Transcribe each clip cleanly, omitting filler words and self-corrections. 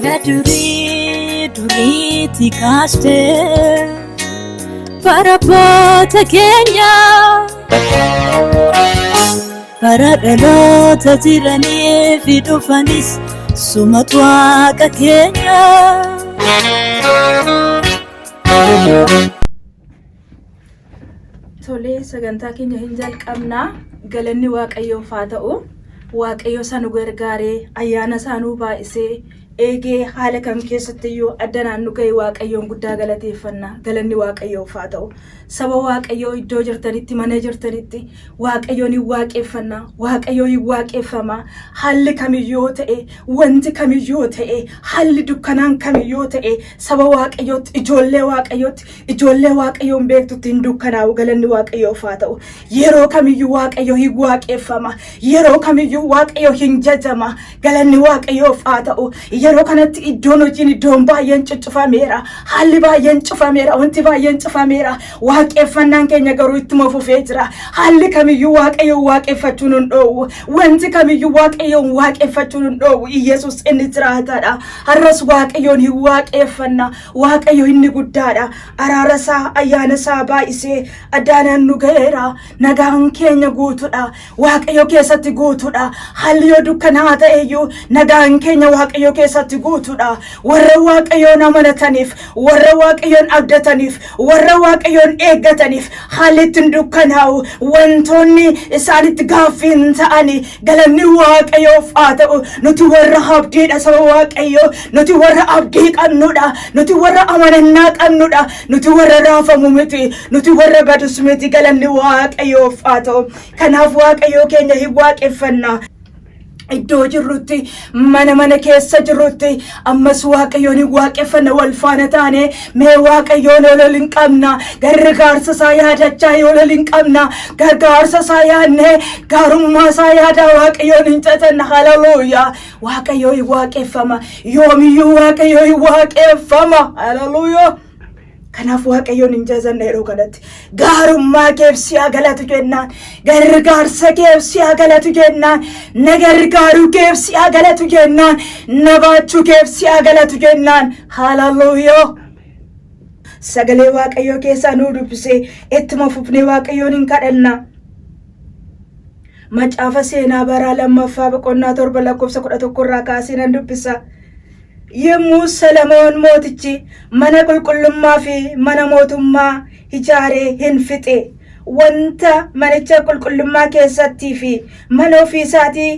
Na durii duriitti kaastee bara abboota keenya bara dhaloota jiranii fi dhufanis sumatu waaqa keenya. Tolee, sagantaa keenya hin jalqabnaa. Galanni Waaqayyoof haa ta'u. Waaqayyo isa nu gargaaree, ayyaana isaa nuu baay'isee, eegee haala kam keessattiyyuu addanaan nu ga'e Waaqayyoon guddaa galateeffanna. Galanni Waaqayyoof haa ta'u. Saba Waaqayyoo iddoo jirtanitti, mana jirtanitti Waaqayyoon hin waaqeffanna. Waaqayyoo hin waaqeffama. Haalli kamiyyuu yoo ta'e, wanti kamiyyuu yoo ta'e, haalli dukkanaan kamiyyuu yoo ta'e, saba Waaqayyootti, ijoollee Waaqayyootti, ijoollee Waaqayyoon beektutti hin dukkanaa'u. Galanni Waaqayyoof haa ta'u. Yeroo kamiyyuu Waaqayyo hin waaqeffama. Yeroo kamiyyuu Waaqayyo hin jajama. Galanni Waaqayyoof haa ta'u. Yeroo kanatti iddoon hojiin iddoon baay'een cuccufameera. Haalli baay'een cufameera. Wanti baay'een cufameera. Waaqeffannaan keenya garuu ittuma fufee jira. Haalli kamiyyuu Waaqayyoon waaqeffachuu nun dhoowwu. Wanti kamiyyuu Waaqayyoon waaqeffachuu nun dhoowwu. Iyyasuus inni jiraataadha. Har'as Waaqayyoon hin waaqeffanna. Waaqayyo inni guddaadha. Araara isaa ayyaana isaa baay'isee addaanaan nu ga'eera. Nagaan keenya guutuudha. Waaqayyo keessatti guutuudha. Haalli yoo dukkanaa ta'eyyuu nagaan keenya Waaqayyo keessatti guutuudha. Warra Waaqayyoon amanataniif, warra Waaqayyoon abdataniif, warra Waaqayyoon eeggataniif haalli ittiin dukkanaa'u wantoonni isaanitti gaaffii hin ta'ani galanni Waaqayyoof haa ta'u. Nuti warra abdiidha saba Waaqayyoo. Nuti warra abdii qabnudha. Nuti warra amanannaa qabnudha. Nuti warra raafamu miti. Nuti warra badus miti. Galanni Waaqayyoof haa ta'u. Kanaaf Waaqayyoo keenya hin waaqeffanna. Iddoo jirrutti, mana mana keessa jirrutti ammas Waaqayyoon hin waaqeffanna. Wal faana taane mee Waaqayyoon ol ol hin qabna. Gargaarsa isaa yaadachaa ol ol hin qabna. Gargaarsa isaa yaadnee gaarummaa isaa yaadaa Waaqayyoon hin jajanna. Haleluuyaa. Waaqayyoo hin waaqeffama. Yoomiyyuu Waaqayyoo hin waaqeffama. Haleluuyaa. Kanaaf Waaqayyoon hin jajanna yeroo kanatti. Gaarummaa keef si haa galatu jennaan. Gargaarsa keef si haa galatu jennaan. Na gargaaruu keef si haa galatu jennaan. Na baachuu keef si haa galatu jennaan. Haleluuyaa. Sagalee Waaqayyoo keessaa nuu dubbisee ittuma fufnee Waaqayyoon hin kadhanna. Macaafa seenaa baraa lammaffaa boqonnaa 7 lakkoofsa 11 irraa kaasee nan dubbisa. Yommuu Solomoon mootichi mana qulqullummaa fi mana mootummaa ijaaree hin fixe, wanta manicha qulqullummaa keessattii fi mana ofii isaatii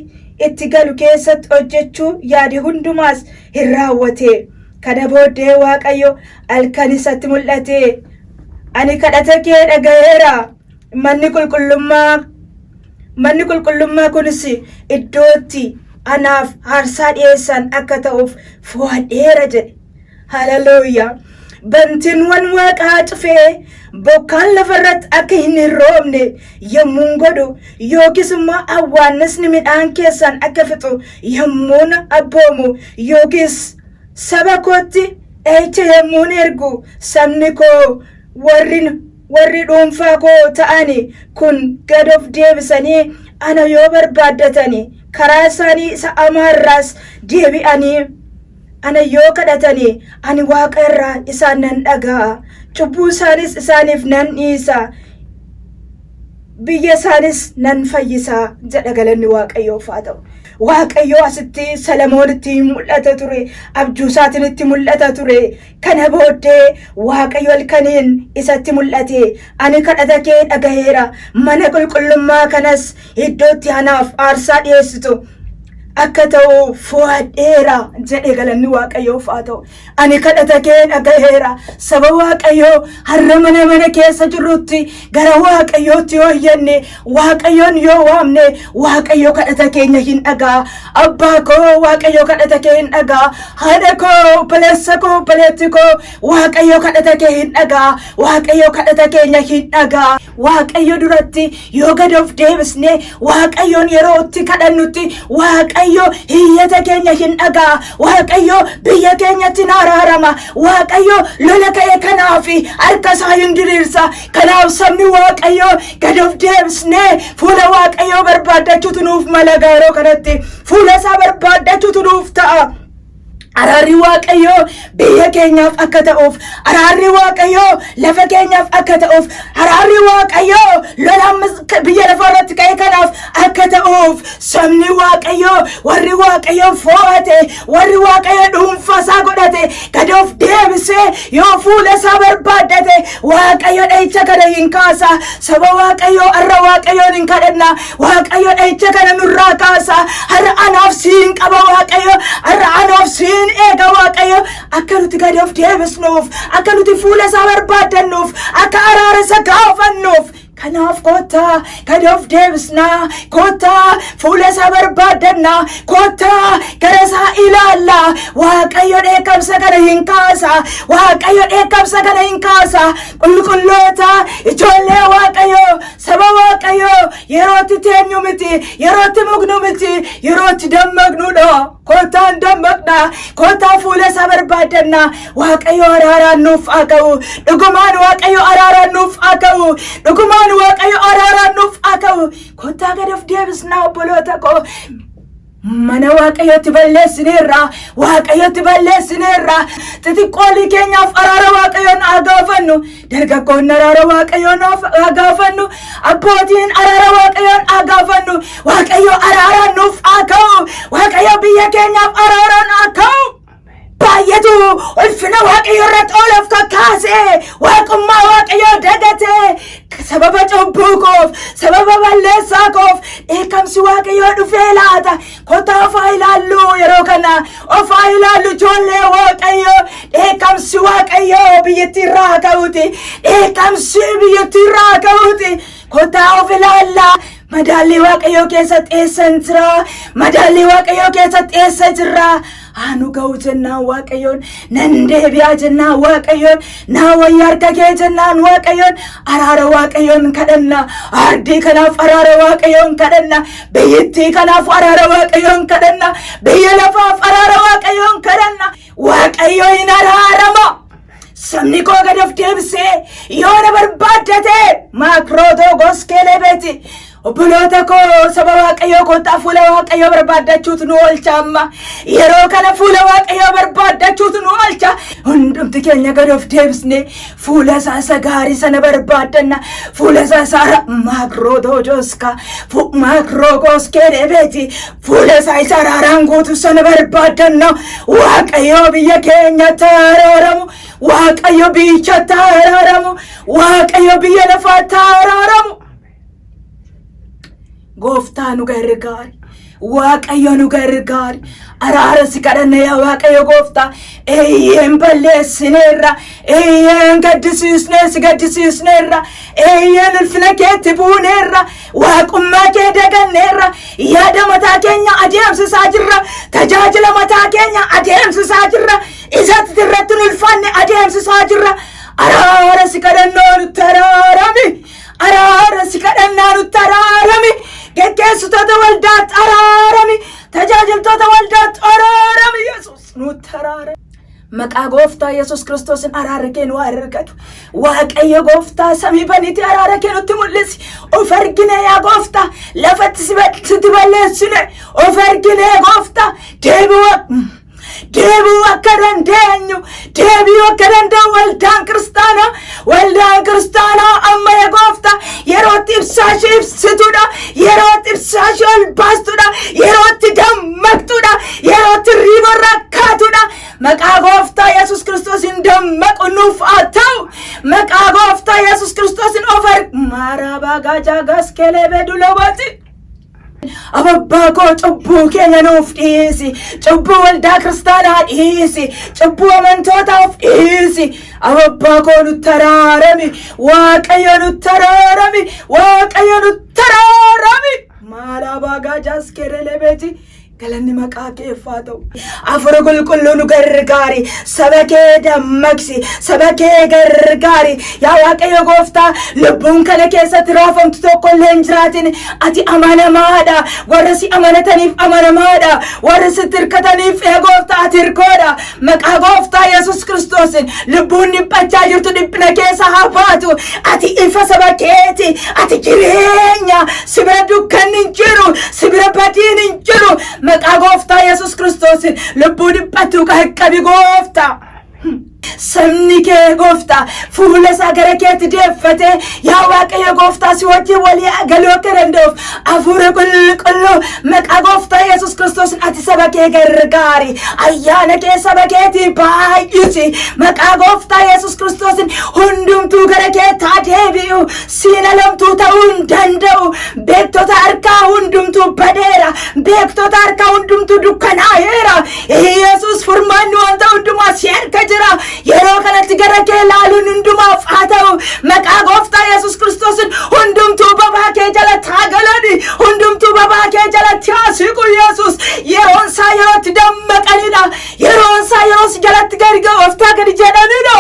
itti galu keessatti hojjechuu yaade hundumaas hin raawwate. Kana booddee Waaqayyo halkan isatti mul'ate, Ani kadhata kee dhaga'eera, manni qulqullummaa Manni qulqullummaa kunis iddootti anaaf aarsaa dhi'eessan akka ta'uuf fo'adheera jedhe. Haleluuyaa. Bantiiwwan waaqaa cufee bokkaan lafarratti akka hin roobne yommuun godhu yookiis immoo awwaannisni midhaan keessan akka fixu yommuun abboomu yookiis saba kootti dha'icha yommuun ergu sabni koo warri warri dhuunfaa koo ta'ani kun gad of deebisanii ana yoo barbaaddatani karaa isaanii isa hamaa irraas deebi'anii ana yoo kadhatani ani waaqa irraa isaan nan dhaga'a, cubbuu isaanis isaaniif nan dhiisa, biyya isaanis nan fayyisa jedha. Galanni Waaqayyoof haa ta'u. Waaqayyo asitti Salamoonitti mul'ata ture, abjuu isaatiin itti mul'ata ture. Kana booddee Waaqayyo halkaniin isatti mul'ate, ani kadhata kee dhagaheera, mana qulqullummaa kanas iddootti anaaf aarsaa dhiyeessitu Akka ta'u fo'adheera jedhe. Galanni Waaqayyoof haa ta'u. Ani kadhata kee dhagaheera. Saba Waaqayyoo, har'a mana mana keessa jirrutti gara Waaqayyootti yoo iyyanne, Waaqayyoon yoo waamne, Waaqayyo kadhata keenya hin dhagaa. Abbaa koo, Waaqayyo kadhata kee hin dhagaa. Haadha koo, obboleessa koo, obboleetti koo, Waaqayyo kadhata kee hin dhagaa. Waaqayyo kadhata keenya hin dhagaa. Waaqayyo duratti yoo gad of deebisne, Waaqayyoon yeroo itti kadhannutti, Waaqayyo hiyyata keenya hin dhagaa. Waaqayyo biyya keenyatti na araarama. Waaqayyo lola ka'e kanaaf harka isaa hin diriirsa. Kanaaf sabni Waaqayyo gad of deebisne fuula Waaqayyoo barbaaddachuutu nuuf mala. Yeroo kanatti fuula isaa barbaaddachuutu nuuf ta'a. Araarri Waaqayyoo biyya keenyaaf akka ta'uuf, araarri Waaqayyoo lafa keenyaaf akka ta'uuf, araarri Waaqayyoo lola biyya lafa irratti ka'e kanaaf akka ta'uuf, sabni Waaqayyoo, warri Waaqayyoon fo'ate, warri Waaqayyo dhuunfaa isaa godhate, gad of deebisee yoo fuula isaa barbaaddate, Waaqayyo dha'icha kana hin kaasa. Saba Waaqayyoo, har'a Waaqayyoon hin kadhanna. Waaqayyo dha'icha kana nurraa kaasa. Har'a anaaf siin qaba Waaqayyo. Har'a anaaf siin eega Waaqayyo. Akka nuti gad of deebisnuuf, akka nuti fuula isaa barbaaddannuuf, akka araara isa gaafannuuf. Kanaaf kottaa gad of deebisnaa, kottaa fuula isaa barbaaddannaa, kottaa gara isaa ilaallaa. Waaqayyo dheekkamsa kana hin kaasa. Waaqayyo dheekkamsa kana hin kaasa. Qulqulloota, ijoollee Waaqayyo, saba Waaqayyo, yerootti teenyu miti, yerootti mugnu miti, yerootti dammaqnudha. Kottaan dammaqna, kottaa fuula isaa barbaaddanna. Waaqayyo araaraan nuuf haa ka'u. Dhugumaan Waaqayyo araaraan nuuf haa ka'u. Dhugumaan Waaqayyo araaraan nuuf haa ka'u. Kottaa gad of deebisnaa, obboloota koo. Mana Waaqayyootti balleessineerra. Waaqayyootti balleessineerra. Xixiqqoolii keenyaaf araara Waaqayyoon haa gaafannu. Dargaggoonni araara Waaqayyoon haa gaafannu. Abbootiin araara Waaqayyoon haa gaafannu. Waaqayyo araaraan nuuf haa ka'u. Waaqayyo biyya keenyaaf araaraan haa ka'u. Baay'eetu ulfina Waaqayyo irratti ol of kakkaase, waaqummaa Waaqayyoo dagate. Sababa cubbuu koof, sababa balleessaa koof dheekkamsi Waaqayyoo dhufee laata? Kottaa ofaa ilaallu. Yeroo kana ofaa ilaallu, ijoollee Waaqayyoo. Dheekkamsi Waaqayyoo biyyattii irraa ka'uuti. Dheekkamsi biyyattii irraa ka'uuti. Kottaa of ilaallaa. Madaallii Waaqayyoo keessatti eessa jira? Madaallii Waaqayyoo keessatti eessa jirra? Haa ga'u jennaan Waaqayyoon, nan deebi'aa jennaan Waaqayyoon, naa wayya harka kee jennaan Waaqayyoon, araara Waaqayyoon kadhanna. Ardii kanaaf araara Waaqayyoon kadhanna. Biyyittii kanaaf araara Waaqayyoon kadhanna. Biyya lafaaf araara Waaqayyoon kadhanna. Waaqayyo hin araarama. Sabni koo gad of deebisee yoo na barbaaddate, maakirootoo goskeelee beeti. Obboloota koo, saba Waaqayyoo, kottaa fuula Waaqayyoo barbaaddachuutu nu oolcha amma. Yeroo kana fuula Waaqayyoo barbaaddachuutu nu oolcha. Hundumti keenya gad of deebisnee fuula isaa isa gaarii sana barbaaddanna. Fuula isaa isa maakirootoo joska maakiroo goskeelee beeti. Fuula isaa isa araaraan guutu sana barbaaddanna. Waaqayyoo biyya keenyatti araaramu. Waaqayyo biyyatti araaramu. Waaqayyo biyya lafaatti araaramu. Gooftaa, nu gargaari. Waaqayyo, nu gargaari. Araara si kadhanna, yaa Waaqayyo Gooftaa. Eeyyeen, balleessineerra. Eeyyeen, gaddisiisnee si gaddisiisneerra. Eeyyeen, ulfina keetti buuneerra. Waaqummaa kee daganneerra. Yaada mataa keenya adeemsisaa jirra. Tajaajila mataa keenya adeemsisaa jirra. Isatti irratti nu ulfaanne adeemsisaa jirra. Araara si kadhannaa, nutti araarami. Araara si kadhannaa, nutti araarami. Geggeessitoota waldaatti araarami. Tajaajiltoota waldaatti araarami. Yesus, nutti araarami. Maqaa Gooftaa Yesus Kiristoosin araarri kee nu argatu. Waaqayyo Gooftaa, samii baniitii araara kee nutti mul'isi. Of argine, yaa Gooftaa, lafatti sitti balleessine of argine. Gooftaa, deebi'uu deebi'uu akka dandeenyu, deebi'uu akka danda'u waldaan kiristaanaa, waldaan kiristaanaa amma, yaa Gooftaa, yerootti ibsaa ishee ibsitudha, yerootti ibsaa ishee ol baastudha, yerootti dammaqxudha, yerootti riibarraa kaatudha. Maqaa Gooftaa Yesus Kiristoos dammaqu nuuf haa ta'u. Maqaa Gooftaa Yesus Kiristoos of arg maaraabaa gaajaa gaskelee bedulobaati. Abbaa koo cubbuu keenya nuuf dhiisi. Cubbuu waldaa kiristaanaa dhiisi. Cubbuu amantootaaf dhiisi. Abbaa koo nutti araarami. Waaqayyo nutti araarami. Waaqayyo nutti araarami. Maal abbaa gaajaas kerelebeeti. Galanni maqaa keef haa ta'u. Hafuura qulqulluu nu gargaari. Saba kee dammaqsi. Saba kee gargaari. Yaa Waaqayyo gooftaa lubbuun kana keessatti raafamtu tokko illee hin jiraatin. Ati amanamaadha. Warra si amanataniif amanamaadha. Warra sitti hirkataniif yaa gooftaa ati hirkoodha. Maqaa gooftaa Yesuus Kiristoosiin lubbuun dhiphachaa jirtu dhiphina keessa haa baatu. Ati ifa saba keeti. Ati jireenya. Si bira dukkanni hin jiru. Si bira badiin hin jiru. Maqaa gooftaa Yesuus Kiristoosiin lubbuu dhiphattu qaqqabi gooftaa. Sabni kee gooftaa fuula isaa gara keetti deeffatee yaa Waaqayyo gooftaa si wajjin walii galuu akka danda'uuf hafuura qulqulluu maqaa gooftaa Yesuus Kiristoos ati saba kee gargaari. Ayyaana kee saba keetii baay'isi. Maqaa gooftaa Yesuus Kiristoos hundumtuu gara keetti haa deebi'u. Siin alamtuu ta'uu hin danda'u. Beektota harkaa hundumtuu badeera. Beektota harkaa hundumtuu dukkanaa'eera. Yesuus furmaanni wanta hundumaa si harka jira. Yeroo kanatti gara kee ilaaluun hundumaaf haa ta'u. Maqaa gooftaa Yesuus Kiristoosiin hundumtuu bobaa kee jalatti haa galani. Hundumtuu bobaa kee jalatti haa siqu Yesuus. Yeroon isaa yerootti dammaqanidha. Yeroon isaa yeroo si jalatti gadi gooftaa gadi jedhanidha.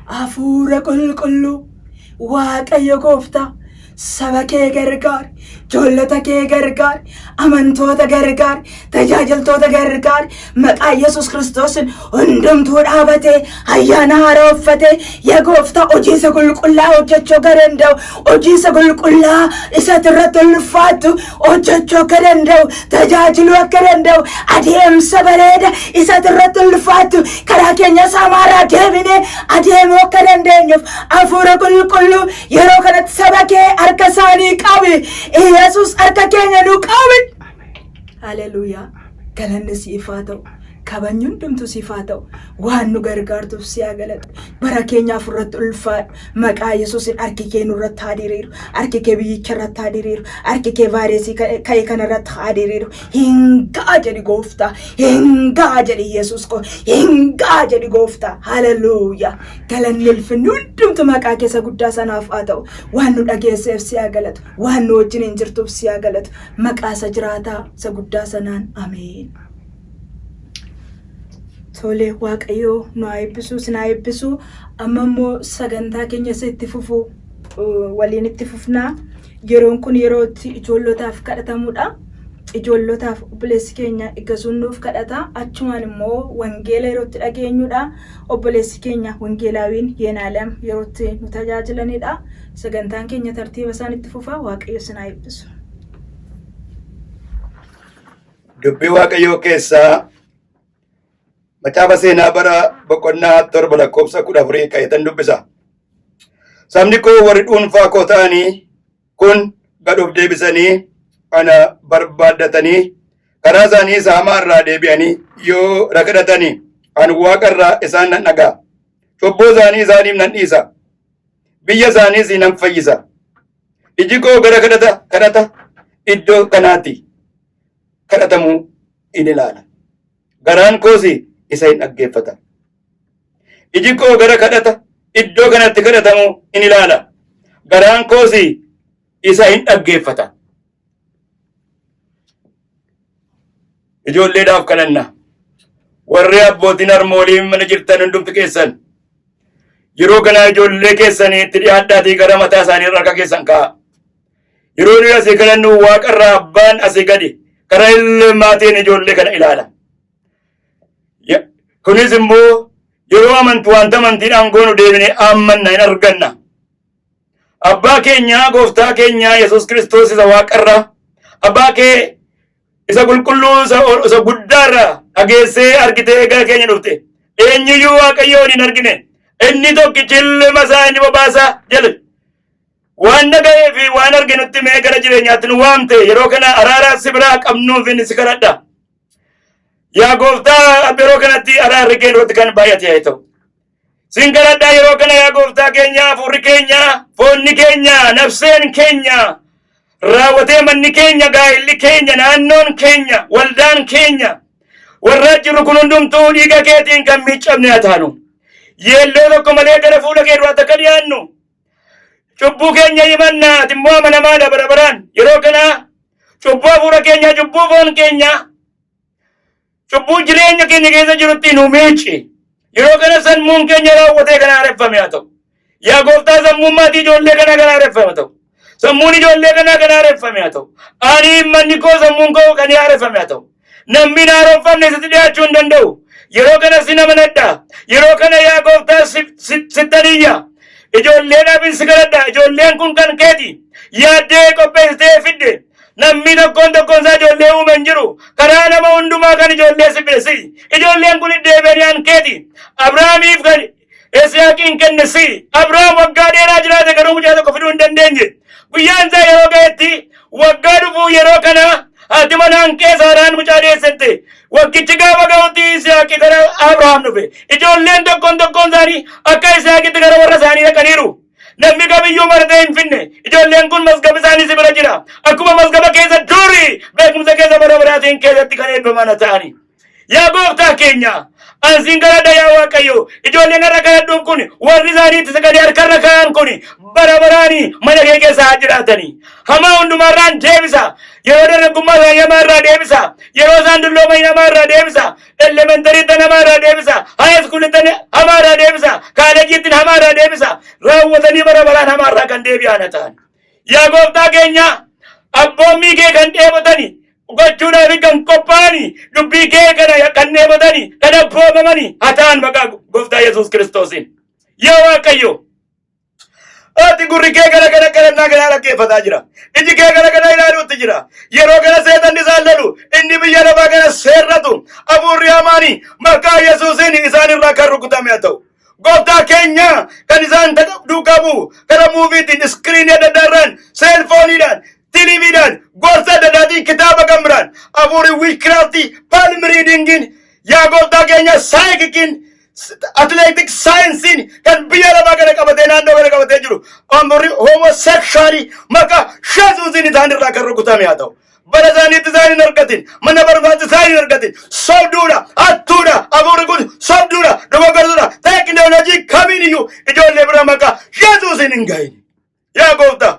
Hafuura qulqulluu Waaqayyo gooftaa saba kee gargaari, ijoollota kee gargaari, amantoota gargaari, tajaajiltoota gargaari. Maqaa Yesuus Kiristoosiin hundumtuu dhaabatee ayyaana haaraa uffatee yaa gooftaa hojii isa qulqullaa hojjechuu akka danda'u, hojii isa qulqullaa isatti irratti ulfaattu hojjechuu akka danda'u, tajaajiluu akka danda'u, adeemsa bareeda isatti irratti ulfaattu karaa keenya samaaraa deebinee adeemuu akka dandeenyuuf hafuura qulqulluu yeroo kanatti saba kee harka isaanii qabi. Yesuus harka keenya nu qabi. Haleluuyaa. Galanni siif haa ta'u. Kabajni hundumtuu siif haa ta'u. Waan nu gargaartuuf si haa galatu. Bara keenya afurratti ulfaadhu. Maqaa Yesuusiin harki kee nurratti haa diriiru. Harki kee biyyicha irratti haa diriiru. Harki kee vaayirasii ka'e kana irratti haa diriiru. Hin ga'a jedhi gooftaa. Hin ga'a jedhi Yesuus koo. Hin ga'a jedhi gooftaa. Haleluuyaa. Galanni ulfinni hundumtu maqaa keessa guddaa sanaaf haa ta'u. Waan nu dhageesseef si haa galatu. Waan nu wajjin hin jirtuuf si haa galatu. Maqaa isa jiraataa isa guddaa sanaan ameen. Tole Waaqayyoo nu haa eebbisu, isin haa eebbisu. Amma immoo sagantaa keenya isa itti fufu waliin itti fufnaa. Yeroon kun yeroo itti ijoollotaaf kadhatamudha. Ijoollotaaf obboleessi keenya Iggasuun nuuf kadhata. Achumaan immoo wangeela yeroo itti dhageenyudha. Obboleessi keenya wangeelaawiin Yeenaalam yeroo itti nu tajaajilanidha. Sagantaan keenya tartiiba isaan itti fufa. Waaqayyo isin haa eebbisu. Dubbii Waaqayyoo keessaa macaafa seenaa bara boqonnaa 7 lakkoofsa 14 ka'eetan dubbisa. Sabni koo warri dhuunfaa koo ta'anii kun gad of deebisanii ana barbaaddatanii karaa isaanii isa hamaa irraa deebi'anii yoo na kadhatanii ani waaqa irraa isaan nan dhaga'a. Cubbuu isaanii isaaniif nan dhiisa. Biyya isaaniis nan fayyisa. Iji koo gara kadhata kadhata iddoo kanaatti kadhatamuu in ilaala. Garaan koos isa hin dhaggeeffata. Iji koo gara kadhata iddoo kanatti kadhatamuu in ilaala. Garaan koos isa hin dhaggeeffata. Ijoolleedhaaf kadhanna. Warri abbootiin harmooliin mana jirtan hundumti keessan yeroo kana ijoollee keessanii itti dhiyaadhaatii gara mataa isaanii irra harka keessan kaa'a. Yeroo nuyi asii kadhannu waaqarraa abbaan asii gadi karaa ilmaatiin ijoollee kana ilaala. Kunis immoo yeroo amantu wanta amantiidhaan goonu deebinee amanna hin arganna. Abbaa keenya gooftaa keenya Yesuus Kiristoos isa waaqarraa abbaa kee isa qulqulluu isa guddaarraa dhageessee argitee gara keenya dhufte. Eenyuyyuu Waaqayyoon hin argine. Inni tokkichi ilma isaa inni bobaasaa jedhe. Waan dhaga'ee fi waan arginutti mee gara jireenyaatti nu waamte yeroo kana araaraa si biraa qabnuuf inni si kadhadha. Yaa gooftaa yeroo kanatti araarri kee nurratti kan baay'ate haa ta'u. Sin kadhadha yeroo kana yaa gooftaa keenya hafuurri keenya foonni keenya nafseen keenya Raawwatee manni keenya, gaa'illi keenya, naannoon keenya, waldaan keenya, warra jirru kun hundumtuu dhiiga keetiin kan miiccamne haa taanu. Yeelloo tokko malee gara fuula kee duraatti akka dhiyaannu. Cubbuu keenya himannaa, ati immoo amanamaadha bara baraan. Yeroo kana cubbuu hafuura keenyaa, cubbuu foon keenyaa, cubbuu jireenya keenya keessa jirutti nu miici. Yeroo kana sammuun keenya raawwatee kan haareffame haa ta'u. Yaa Gooftaa, sammuun maatii ijoollee kanaa kan haareffame haa ta'u. Sammuun ijoollee kanaa kan haareffame haa ta'u. Ani, manni koo, sammuun koo kan haareffame haa ta'u. Namni hin haareffamne sitti dhiyaachuu hin danda'u. Yeroo kana si amanadha. Yeroo kana yaa Gooftaa sittan iyya. Ijoolleedhaaf si kadhadha. Ijoolleen kun kan keeti. Yaaddee qopheessitee fidde. Namni tokkoon tokkoon isaa ijoollee uume hin jiru. Karaa nama hundumaa kan ijoollee si fide si. Ijoolleen kun deebi'anii an keeti. Abrahaamiif kan Isiyaaqiin kenne si. Abrahaam waggaa dheeraa jiraate, garuu mucaa tokko fiduu hin dandeenye. Guyyaan isaa yeroo ga'etti, waggaa dhufuu yeroo kana haati manaan kee Saaraan mucaa deessette. Waggichi gaafa ga'utti Isiyaaqi gara Abrahaam dhufe. Ijoolleen tokkoon tokkoon isaanii akka Isiyaaqitti gara warra isaanii dhaqaniiru. Namni kamiyyuu maratee hin finne. Ijoolleen kun mazgaba isaanii si bira jira. Akkuma mazgaba keessa durii beekumsa keessa bara baraatiin keessatti kan eebbifaman ta'ani. Yaa Gooftaa keenya, ansiin kadhadha, yaa Waaqayyo, ijoolleen har'a kadhadhuuf kun, warri isaanii itti sagalee harkarra kaa'an kun bara baraanii mana kee keessa haa jiraatanii. Hamaa hundumaarraan deebisa. Yeroo dargaggummaa isaanii hamaa irraa deebisa. Yeroo isaan dulloomanii hamaa irraa deebisa. Elementaryitti hamaa irraa deebisa. High schoolitti hamaa irraa deebisa. Collegeitti hamaa irraa deebisa. Raawwatanii bara baraan hamaa irraa kan deebi'an haa ta'an. Yaa Gooftaa keenya, abboommii kee kan dheebotani gochuudhaaf kan qophaa'ani, dubbii kee kana kan dheebotani, kan abboomamani haa ta'an maqaa Gooftaa Yesuus Kiristoosiin. Yaa Waaqayyo, ati gurri kee gara gara kadhannaa kanaa dhaggeeffataa jira. Iji kee gara kana ilaaluutti jira. Yeroo kana seexanni isaan lolu, inni biyya lafaa kana seerratu, hafuurri hamaanii maqaa Yesuusiin isaan irraa kan rukutame haa ta'u. Gooftaa keenya, kan isaan duukaa bu'u karaa movieitiin, screenii adda addaarraan, cellphoneiidhaan, TVdhaan, gorsa adda addaatiin, kitaaba kan biraan, hafuurri witchcraftii, palm readingiin, yaa Gooftaa keenya, psychiciin, athletic scienceiin kan biyya lafaa kana qabatee, naannoo kana qabatee jiru, hafuurri homosexualii maqaa Yesuusiin isaan irraa kan rukutame haa ta'u. Bara isaaniitti isaan hin argatin, mana barumsaatti isaan hin argatin. Sobduudha, hattuudha, hafuurri kun sobduudha, dogoggorsuudha. Teekinooloojii kamiin iyyuu ijoollee bira maqaa Yesuusiin hin gahin. Yaa Gooftaa,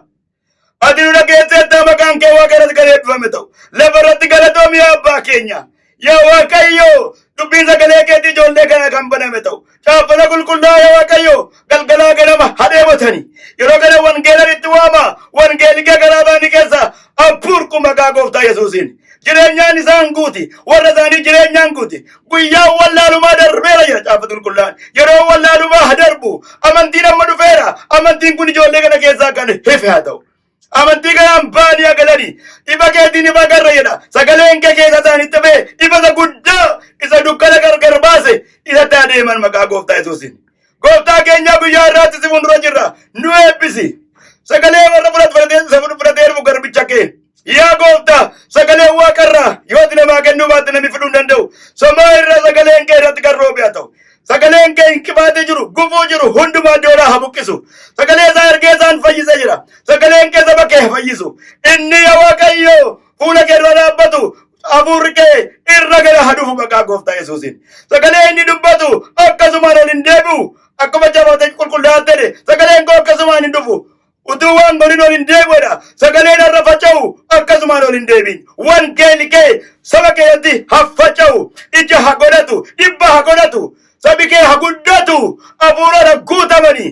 ati nu dhageesseetta, maqaan kee Waaqa irratti kan eebbifame ta'u. Lafa irratti galatoomi, yaa Abbaa keenya. Yaa Waaqayyo, dubbiin sagalee keetii ijoollee kana kan baname ta'u. Caaffata qulqullaa, yaa Waaqayyo, galgalaa ganama hadheebotani. Yeroo kana wangeelan itti waama. Wangeelli kee garaa isaanii keessa abbuurqu maqaa Gooftaa Yesuusiin. Jireenyaan isaan guuti. Warra isaanii jireenyaan guuti. Guyyaan wallaalumaa darbeera jira caaffata qulqullaan. Yeroo wallaalumaa haa darbu. Amantiin amma dhufeera. Amantiin kun ijoollee kana keessaa kan hife haa ta'u. Amantii kanaan baanii agalanii ifa keetiin ifa agarra jedha. Sagaleen kee keessa isaanitti ba'e ifa isa guddaa, isa dukkana gargar baase, isatti adeeman maqaa Gooftaa Yesuusiin. Gooftaa keenya, guyyaa irraatti si fuuldura jirra. Nu eebbisi. Sagalee warra fudhatee dhufu garbicha kee. Yaa Gooftaa, sagalee Waaqarraa yoo ati namaa kennuu baatte namni fiduu hin danda'u. Samaa irraa sagaleen kee irratti kan roobe haa ta'u. Sagaleen kee hin qibaatee jiru, gufuu jiru hundumaa doolaa haa buqqisu. Sagalee isaa ergee isaan fayyisee jira. Sagaleen kee saba kee haa fayyisu. Inni, yaa Waaqayyo, fuula kee dura dhaabbatu, hafuurri kee irra gara haa dhufu maqaa Gooftaa Yesuusiin. Sagalee inni dubbatu akkasumaan ol hin deebi'u. Akkuma jabaatee qulqullaa'aa ta'e, sagaleen koo akkasumaan hin dhufu. Utuu waan godhin ol hin deebi'udha. Sagaleen har'a faca'u akkasumaan ol hin deebiin. Wangeelli kee saba keessatti haa faca'u. Ija haa godhatu. Dhibba haa godhatu. Sabi kee haa guddatu. Hafuuraan guutamanii.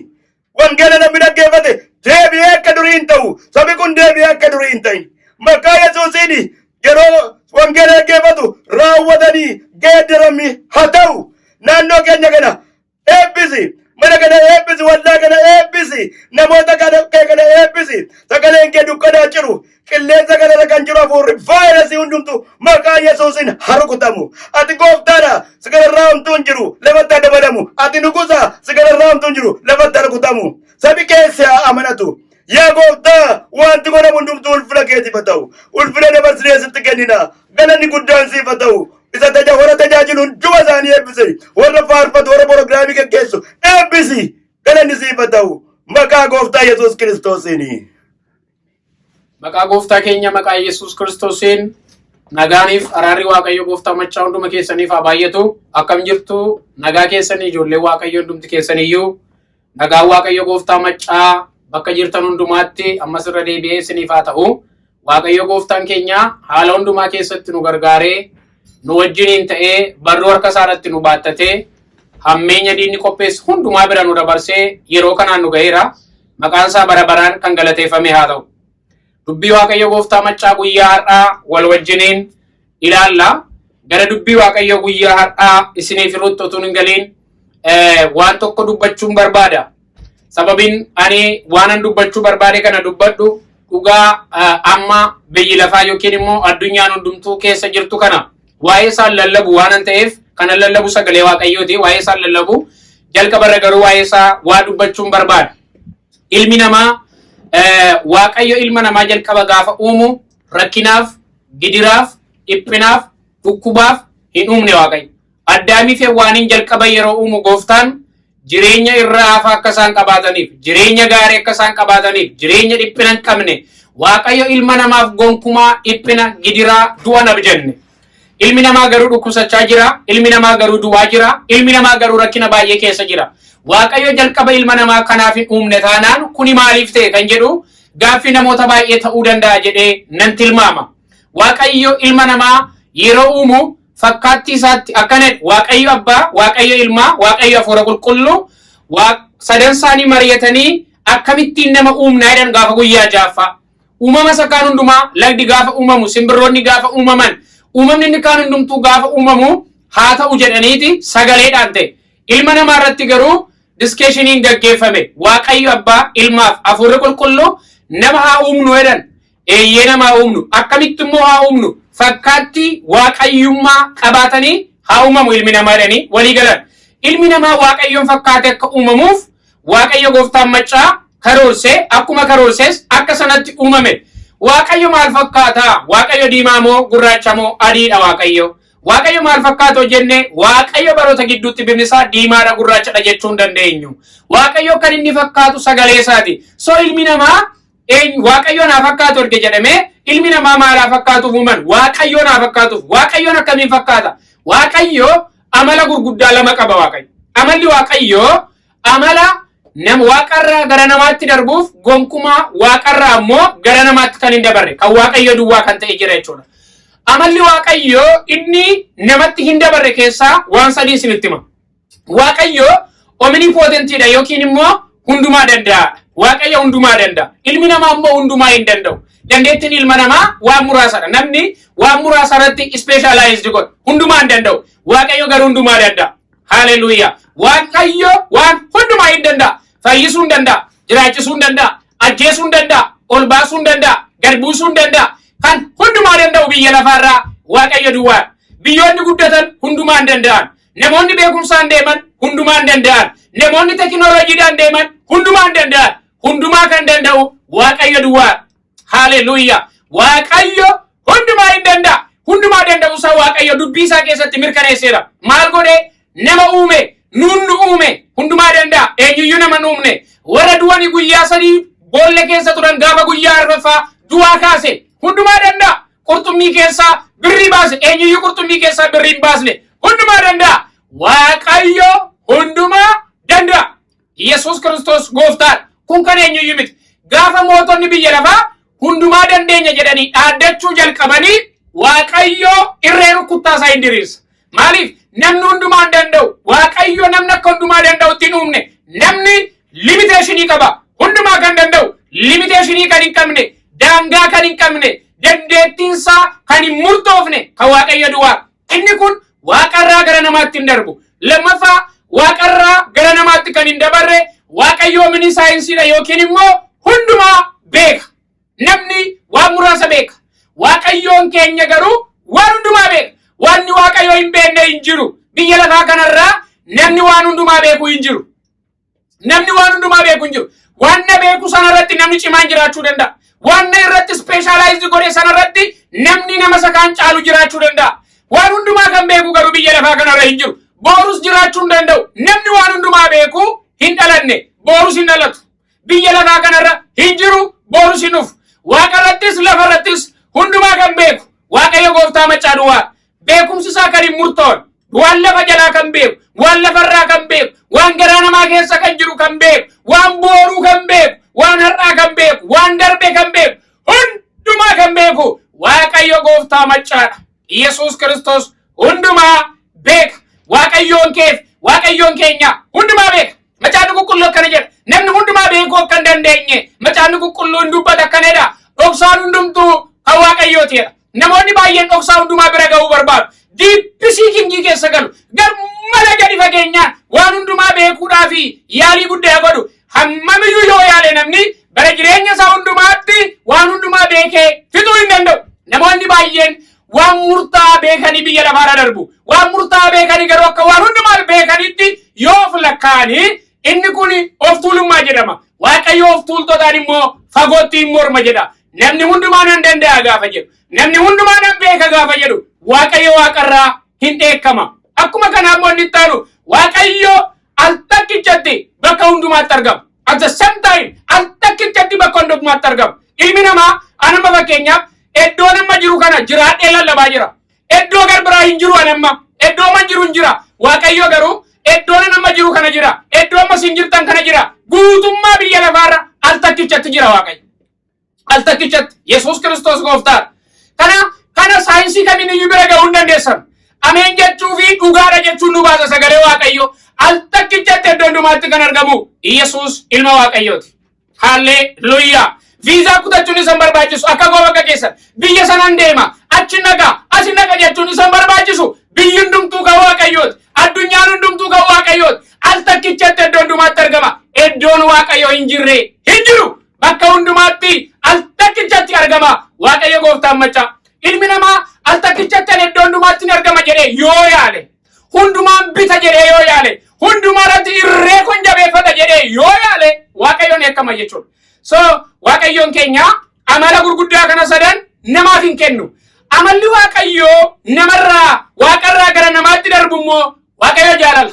Wangeela namni dhaggeeffate deebi'ee akka durii hin ta'u. Sabi kun deebi'ee akka durii hin ta'in. Maqaa Yesuusiin yeroo wangeela dhaggeeffatu raawwatanii geeddaramni haa ta'u. Naannoo keenya kana eebbisi. Mana kana eebbisi. Waldaa kana eebbisi. Namoota kana kee kana eebbisi. Sagaleen kee dukkanaa jiru. Qilleensa kanarra kan jiru hafuurri vaayirasii hundumtu maqaa Yesuusiin haa rukutamu. Ati Gooftaadha. Si gararraa homtuu hin jiru. Lafatti haa dabalamu. Ati nugusa. Si gararraa homtuu hin jiru. Lafatti haa rukutamu. Sabi keessa haa amanatu. Yaa Gooftaa, wanti godhamu hundumtuu ulfina keetiif haa ta'u. Ulfina dabarsinee sitti kennina. Galanni guddaan siif haa ta'u. Isa warra tajaajilu hunduma isaanii eebbisi. Warra faarfatu, warra programii geggeessu eebbisi. Galanni siif haa ta'u. Maqaa Gooftaa Yesuus Kiristoosiini. Maqaa gooftaa keenya maqaa Yesuus Kiristoosiin nagaaniif araarri Waaqayyo gooftaa maccaa hunduma keessaniif haa baay'atu. Akkam jirtu? Nagaa keessanii? Ijoollee Waaqayyo hundumti keessaniyyuu, nagaan Waaqayyo gooftaa maccaa bakka jirtan hundumaatti ammas irra deebi'ee isiniif haa ta'u. Waaqayyo gooftaan keenya haala hundumaa keessatti nu gargaaree, nu wajjiniin ta'ee, barruu harka isaarratti nu baattatee, hammeenya diinni qopheessu hundumaa bira nu dabarsee yeroo kanaan nu ga'eera. Maqaan isaa bara baraan kan galateeffame haa ta'u. Dubbii Waaqayyo gooftaa maccaa guyyaa har'aa wal wajjiniin ilaalla. Gara dubbii Waaqayyo guyyaa har'aa isiniif hiruutti utuu hin galiin waan tokko dubbachuun barbaada. Sababiin ani waanan dubbachuu barbaade kana dubbadhu, dhugaa amma biyyi lafaa yookiin immoo addunyaan hundumtuu keessa jirtu kana waa'ee isaan lallabu waanan ta'eef, kana lallabu sagalee Waaqayyooti, waa'ee isaan lallabu. Jalqabarra garuu waa'ee isaa waa dubbachuun barbaada. Ilmi namaa, Waaqayyo ilma namaa jalqaba gaafa uumu rakkinaaf, gidiraaf, dhiphinaaf, dhukkubaaf hin uumne Waaqayyo. Addaamii fi Hewwaaniin jalqaba yeroo uumu gooftaan jireenya irraa hafa akka isaan qabaataniif, jireenya gaarii akka isaan qabaataniif, jireenya dhiphina hin qabne. Waaqayyo ilma namaaf gonkumaa dhiphina, gidiraa, du'a hin abjanne. Ilmi namaa garuu dhukkubsachaa jira. Ilmi namaa garuu du'aa jira. Ilmi namaa garuu rakkina baay'ee keessa jira. Waaqayyo jalqaba ilma namaa kanaaf hin uumne taanaan, kuni maaliif ta'e kan jedhu gaaffii namoota baay'ee ta'uu danda'a jedhee nan tilmaama. Waaqayyo ilma namaa yeroo uumu fakkaattii isaatti akkana jedhe. Waaqayyo Abbaa, Waaqayyo Ilmaa, Waaqayyo Hafuura Qulqulluu sadan isaanii mari'atanii akkamittiin nama uumnaa jedhan gaafa guyyaa ja'affaa. Uumama isa kaan hundumaa, lagdi gaafa uumamu, simbirroonni gaafa uumaman, uumamni inni kaan hundumtuu gaafa uumamu haa ta'u jedhaniiti sagaleedhaan ta'e. Ilma namaa irratti garuu discussioniin gaggeeffame. Waaqayyo Abbaa, Ilmaaf Hafuurri Qulqulluu nama haa uumnu jedhan. Eeyyee, nama haa uumnu. Akkamitti immoo haa uumnu? Fakkaattii waaqayyummaa qabaatanii haa uumamu ilmi namaa jedhanii walii galan. Ilmi namaa Waaqayyoon fakkaate akka uumamuuf Waaqayyo gooftaan maccaa karoorsee, akkuma karoorsees akka sanatti uumame. Waaqayyo maal fakkaata? Waaqayyo diimaa moo gurraacha moo adiidha Waaqayyo? Waaqayyo maal fakkaata jenne, Waaqayyo baroota gidduutti bifni isaa diimaadha, gurraachadha jechuu hin dandeenyu. Waaqayyo kan inni fakkaatu sagalee isaati. So ilmi namaa Waaqayyo naa fakkaatu erga jedhamee, ilmi namaa maalaa fakkaatuuf uuman? Waaqayyo naa fakkaatuuf. Waaqayyoon akkamiin fakkaata? Waaqayyo amala gurguddaa lama qaba Waaqayyo. Amalli Waaqayyo amala waaqarraa gara namaatti darbuuf gonkumaa waaqarraa immoo gara namaatti kan hin dabarre, kan Waaqayyo duwwaa kan ta'e jira jechuudha. Amalli Waaqayyo inni namatti hin dabarre keessaa waan sadii isinitti hima. Waaqayyo omnipotentiidha yookiin immoo hundumaa danda'aadha. Waaqayyo hundumaa danda'a. Ilmi namaa immoo hundumaa hin danda'u. Dandeettiin ilma namaa waan muraasadha. Namni waan muraasa irratti specialized godha. Hundumaa hin danda'u. Waaqayyo garuu hundumaa danda'a. Haleluuyaa. Waaqayyo waan hundumaa hin danda'a. Fayyisuu hin danda'a. Jiraachisuu hin danda'a. Ajjeesuu hin danda'a. Ol baasuu hin danda'a. Gad buusuu hin danda'a. Kan hundumaa danda'u biyya lafaarraa Waaqayyo duwwaadha. Biyyoonni guddatan hundumaa hin danda'an. Namoonni beekumsaan deeman hundumaa hin danda'an. Namoonni tekinooloojiidhaan deeman hundumaa hin danda'an. Hundumaa kan danda'u Waaqayyo duwwaadha. Haleluuyaa. Waaqayyo hundumaa hin danda'a. Hundumaa danda'u isaa Waaqayyo dubbii isaa keessatti mirkaneesseera. Maal godhee? Nama uume, nuun nu uume, hundumaa danda'a. Eenyuyyuu nama hin uumne. Warra du'anii guyyaa 3 boolla keessa turan gaafa guyyaa arfaffaa du'aa kaase. Hundumaa danda'a. Qurxummii keessaa birrii baase. Eenyuyyuu qurxummii keessaa birrii hin baasne. Hundumaa danda'a. Waaqayyo hundumaa danda'a. Yesuus Kiristoos gooftaadha. Kun kan eenyuyyuu miti. Gaafa mootonni biyya lafaa hundumaa dandeenya jedhanii dhaaddachuu jalqabanii, Waaqayyo irree rukuttaa isaa hin diriirsa. Maaliif? Namni hundumaa hin danda'u. Waaqayyo namni akka hundumaa danda'utti hin uumne. Namni limitationii qaba. Hundumaa kan danda'u, limitationii kan hin qabne, daangaa kan hin qabne, dandeettiinsaa kan hin murtoofne kan Waaqayyo duwwaa. Inni kun waaqarraa gara namaatti hin darbu. Lammaffaa, waaqarraa gara namaatti kan hin dabarre, Waaqayyo omniscienceidha yookiin immoo hundumaa beeka. Namni waan muraasa beeka. Waaqayyoon keenya garuu waan hundumaa beeka. Wanni Waaqayyo hin beekne hin jiru. Biyya lafaa kanarraa namni waan hundumaa beeku hin jiru. Namni waan hundumaa beeku hin jiru. Waan na beeku sanarratti namni cimaan jiraachuu danda'a. Waan na irratti specialized godhe sanarratti namni nama isa kaan caalu jiraachuu danda'a. Waan hundumaa kan beeku garuu biyya lafaa kanarra hin jiru. Boorus jiraachuu hin danda'u. Namni waan hundumaa beeku hin dhalanne. Boorus hin dhalatu. Biyya lafaa kanarra hin jiru, boorus hin dhufu. Waaqa irrattis lafa irrattis hundumaa kan beeku Waaqayyo gooftaa maccaa duwwaa. Beekumsi isaa kan hin murtoon, waan lafa jalaa kan beeku, waan lafarraa kan beeku, waan garaa namaa keessa kan jiru kan beeku, waan booruu kan beeku, waan har'aa kan beeku, waan darbe kan beeku, hundumaa kan beeku Waaqayyo gooftaa maccaadha. Yesuus Kiristoos hundumaa beeka. Waaqayyoon keef, Waaqayyoon keenya hundumaa beeka. Macaafni Qulqulluu akkana jedha. Namni hundumaa beekuu akka hin dandeenye Macaafni Qulqulluun dubbata akkana jedha. Dhoksaan hundumtuu kan Waaqayyooti jedha. Namoonni baay'een dhoksaa hundumaa bira ga'uu barbaadu. Deep seeking keessa galu. Garmala gadi fageenyaan waan hundumaa beekuudhaa fi yaalii guddaa godhu. Hammamiyyuu yoo yaale namni bara jireenya isaa hundumaatti waan hundumaa beekee fixuu hin danda'u. Namoonni baay'een waan murtaa'aa beekanii biyya lafaarra darbu. Waan murtaa'aa beekanii garuu akka waan hundumaa beekanitti yoo of lakkaa'anii inni kun of tuulummaa jedhama. Waaqayyo of tuultotaan immoo fagootti hin morma jedha. Namni hundumaa nan danda'a gaafa jedhu. Namni hundumaa nan beeka gaafa jedhu Waaqayyo waaqarraa hin dheekkama. Akkuma kanaa immoo inni itti aanu Waaqayyo al takkichatti bakka hundumaatti argama. At the same time al takkichatti bakka hundumaatti argama. Ilmi namaa anama fakkeenyaaf iddoo nama jiru kana jiraadhee lallabaa jira. Iddoo gar biraa hin jiru anamma. Iddoo man jiru hin jira. Waaqayyo garuu iddoo nama jiru kana jira. Iddoo amma isin jirtan kana jira. Guutummaa biyya lafaarra al takkichatti jira Waaqayyo. Al takkichatti Yesuus Kiristoos gooftaadha. Kana saayinsii kamiin iyyuu bira ga'uu hin dandeessan. Ameen jechuu fi dhugaadha jechuun nu baasa sagalee Waaqayyo. Al takkichatti iddoo hundumaatti kan argamu Yesuus ilma Waaqayyooti. Haalleluuyaa. Viizaa kutachuun isa hin barbaachisu. Akka koo bakka keessan biyya sanan deema, achi naqa, asi naqa jechuun isa hin barbaachisu. Biyyi hundumtuu kan Waaqayyooti. Addunyaan hundumtuu kan Waaqayyooti. Al takkichatti iddoo hundumaatti argama. Iddoon Waaqayyo hin jirre hin jiru. Bakka hundumaatti al takkichatti argama. Waaqayyo gooftaan maccaa. Ilmi namaa al takkichatti ani iddoo hundumaatti ni argama jedhee yoo yaale, hundumaan bita jedhee yoo yaale, hundumaa irratti irree kun jabeeffata jedhee yoo yaale, Waaqayyoon eekkama jechuudha. So Waaqayyoon keenya amala gurguddaa kana sadan namaaf hin kennu. Amalli Waaqayyoo namarraa waaqarraa gara namaatti darbu immoo Waaqayyo jaalala.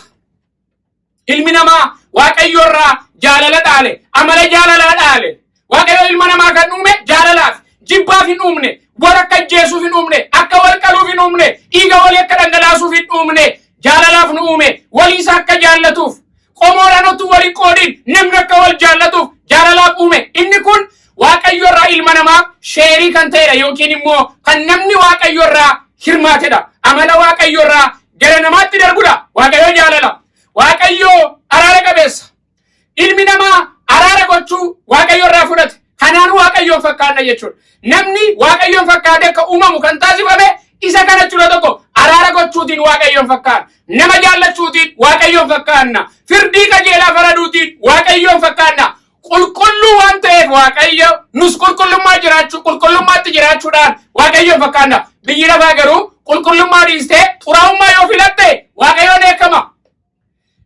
Ilmi namaa Waaqayyo irraa jaalala dhaale, amala jaalalaa dhaale. Waaqayyo ilma namaa kan uume jaalalaaf, jibbaaf hin uumne, wal akka ajjeesuuf hin uumne, akka wal qaluuf hin uumne, dhiiga walii akka dhangalaasuuf hin uumne, jaalalaaf nu uume, waliisa akka jaallatuuf, qomoodhaan otuu wal hin qoodin namni akka wal jaallatuuf jaalalaaf uume. Inni kun Waaqayyo irraa ilma namaaf share kan ta'edha yookiin immoo kan namni Waaqayyo irraa hirmaatedha. Amala Waaqayyo irraa gara namaatti darbudha. Waaqayyo jaalala. Waaqayyo araara qabeessa. Ilmi namaa araara gochuu Waaqayyo irraa fudhate. Kanaan Waaqayyoon fakkaanna jechuudha. Namni Waaqayyoon fakkaate akka uumamu kan taasifame isa kana jechuudha. Tokko araara gochuutiin Waaqayyoon fakkaanna. Nama jaallachuutiin Waaqayyoon fakkaanna. Firdii qajeelaa faraduutiin Waaqayyoon fakkaanna. Qulqulluu waan ta'eef Waaqayyo nus qulqullummaa jiraachuu, qulqullummaatti jiraachuudhaan Waaqayyoon fakkaanna. Biyyi lafaa garuu qulqullummaa dhiistee xuraa'ummaa yoo filatte Waaqayyoon eekkama.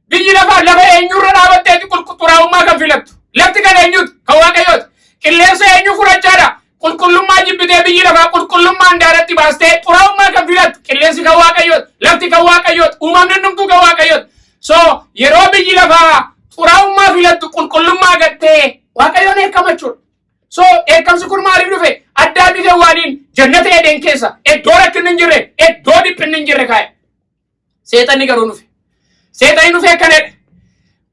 Biyyi lafaa lafa eenyurra dhaabatteeti xuraa'ummaa kan filattu? Lafti kan eenyuti? Kan Waaqayyooti. Qilleensa eenyu fudhachaadha? Qulqullummaa jibbitee biyyi lafaa qulqullummaa handaaratti baastee xuraa'ummaa kan filattu. Qilleensi kan Waaqayyooti. Lafti kan Waaqayyooti. Uumamni hundumtuu kan Waaqayyooti. So yeroo biyyi lafaa xuraa'ummaa filattu qulqullummaa gattee Waaqayyoon eekkama jechuudha. So dheekkamsi kun maaliif dhufe? Addaamii fi Hewwaaniin jannata Eden keessa iddoo rakkinni hin jirre, iddoo dhiphinni hin jirre kaa'e. Seexanni garuu dhufe. Seexanni dhufe akkana jedhe.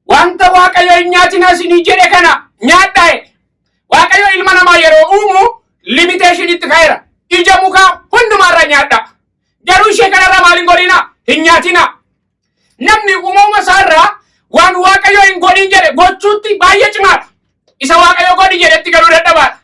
Wanta Waaqayyo hin nyaatina isinii jedhe kana nyaadhaa jedhe. Waaqayyo ilma namaa yeroo uumu limitation itti kaa'eera. Ija mukaa hundumaarraa nyaadhaa. Garuu ishee kanarraa maal hin godhinaa? Hin nyaatinaa. Namni uumama isaarraa waan Waaqayyo hin godhin jedhe gochuutti baay'ee cimaadha. Isa Waaqayyo godhi jedhetti garuu dadhabaadha.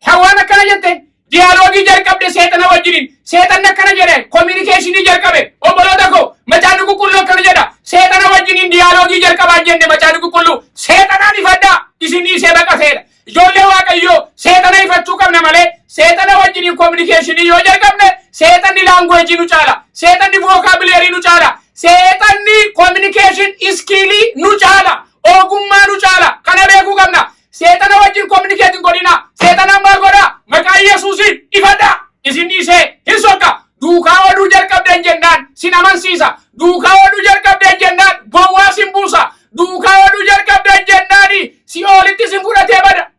Hawaan akkana jette, dialogue jalqabde seexana wajjiniin. Seexanni akkana jedhe, communication jalqabe. Obboloota koo, Macaafni Qulqulluu akkana jedha. Seexana wajjiniin dialogue jalqabaa jenne Macaafni Qulqulluu. Seexanaan ifadhaa, isin dhiisee baqateedha. Ijoollee Waaqayyoo seexana ifachuu qabna malee seexana wajjiniin communication yoo jalqabne seexanni language nu caala. Seexanni vocabulary nu caala. Seexanni communication skill nu caala. Ogummaa nu caala. Kana beekuu qabna. Seexana wajjin communicate hin godhina. Seexanaan maal godhaa? Maqaa Yesuusiin ifadhaa. Isin dhiisee hin sokka. Duukaa oduu jalqabdeen jennaan sin amansiisa. Duukaa oduu jalqabdeen jennaan gowwaa sin buusa. Duukaa oduu jalqabdeen jennaan si'oolitti sin fudhatee bada.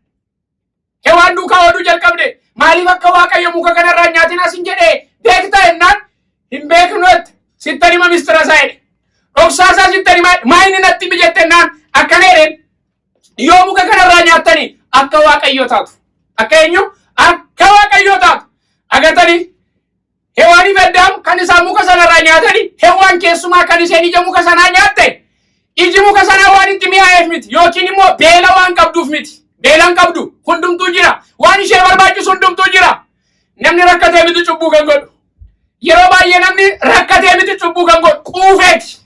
Hewaan duukaa oduu Maaliif akka Waaqayyo muka kanarraa hin nyaatin asin jedhee beektaa jennaan, hin beeknu jette. Sittan hima mistira isaa jedhe. Dhoksaa isaa sittan hima. Maa inni natti himi jette jennaan, akkana jedheen: yoo muka kanarraa nyaattanii akka Waaqayyo taatu. Akka eenyu? Akka Waaqayyo taatu. Agartanii, Hewaanii fi Addaam kan isaan muka sanarraa nyaatanii, Hewaan keessumaa kan isheen ija muka sanaa nyaatte, iji muka sanaa waan itti mi'aayeef miti, yookiin immoo beela waan qabduuf miti. Beela hin qabdu, hundumtuu jira. Waan ishee barbaachisu hundumtuu jira. Namni rakkatee miti cubbuu kan godhu. Yeroo baay'ee namni rakkatee miti cubbuu kan godhu, quufeeti.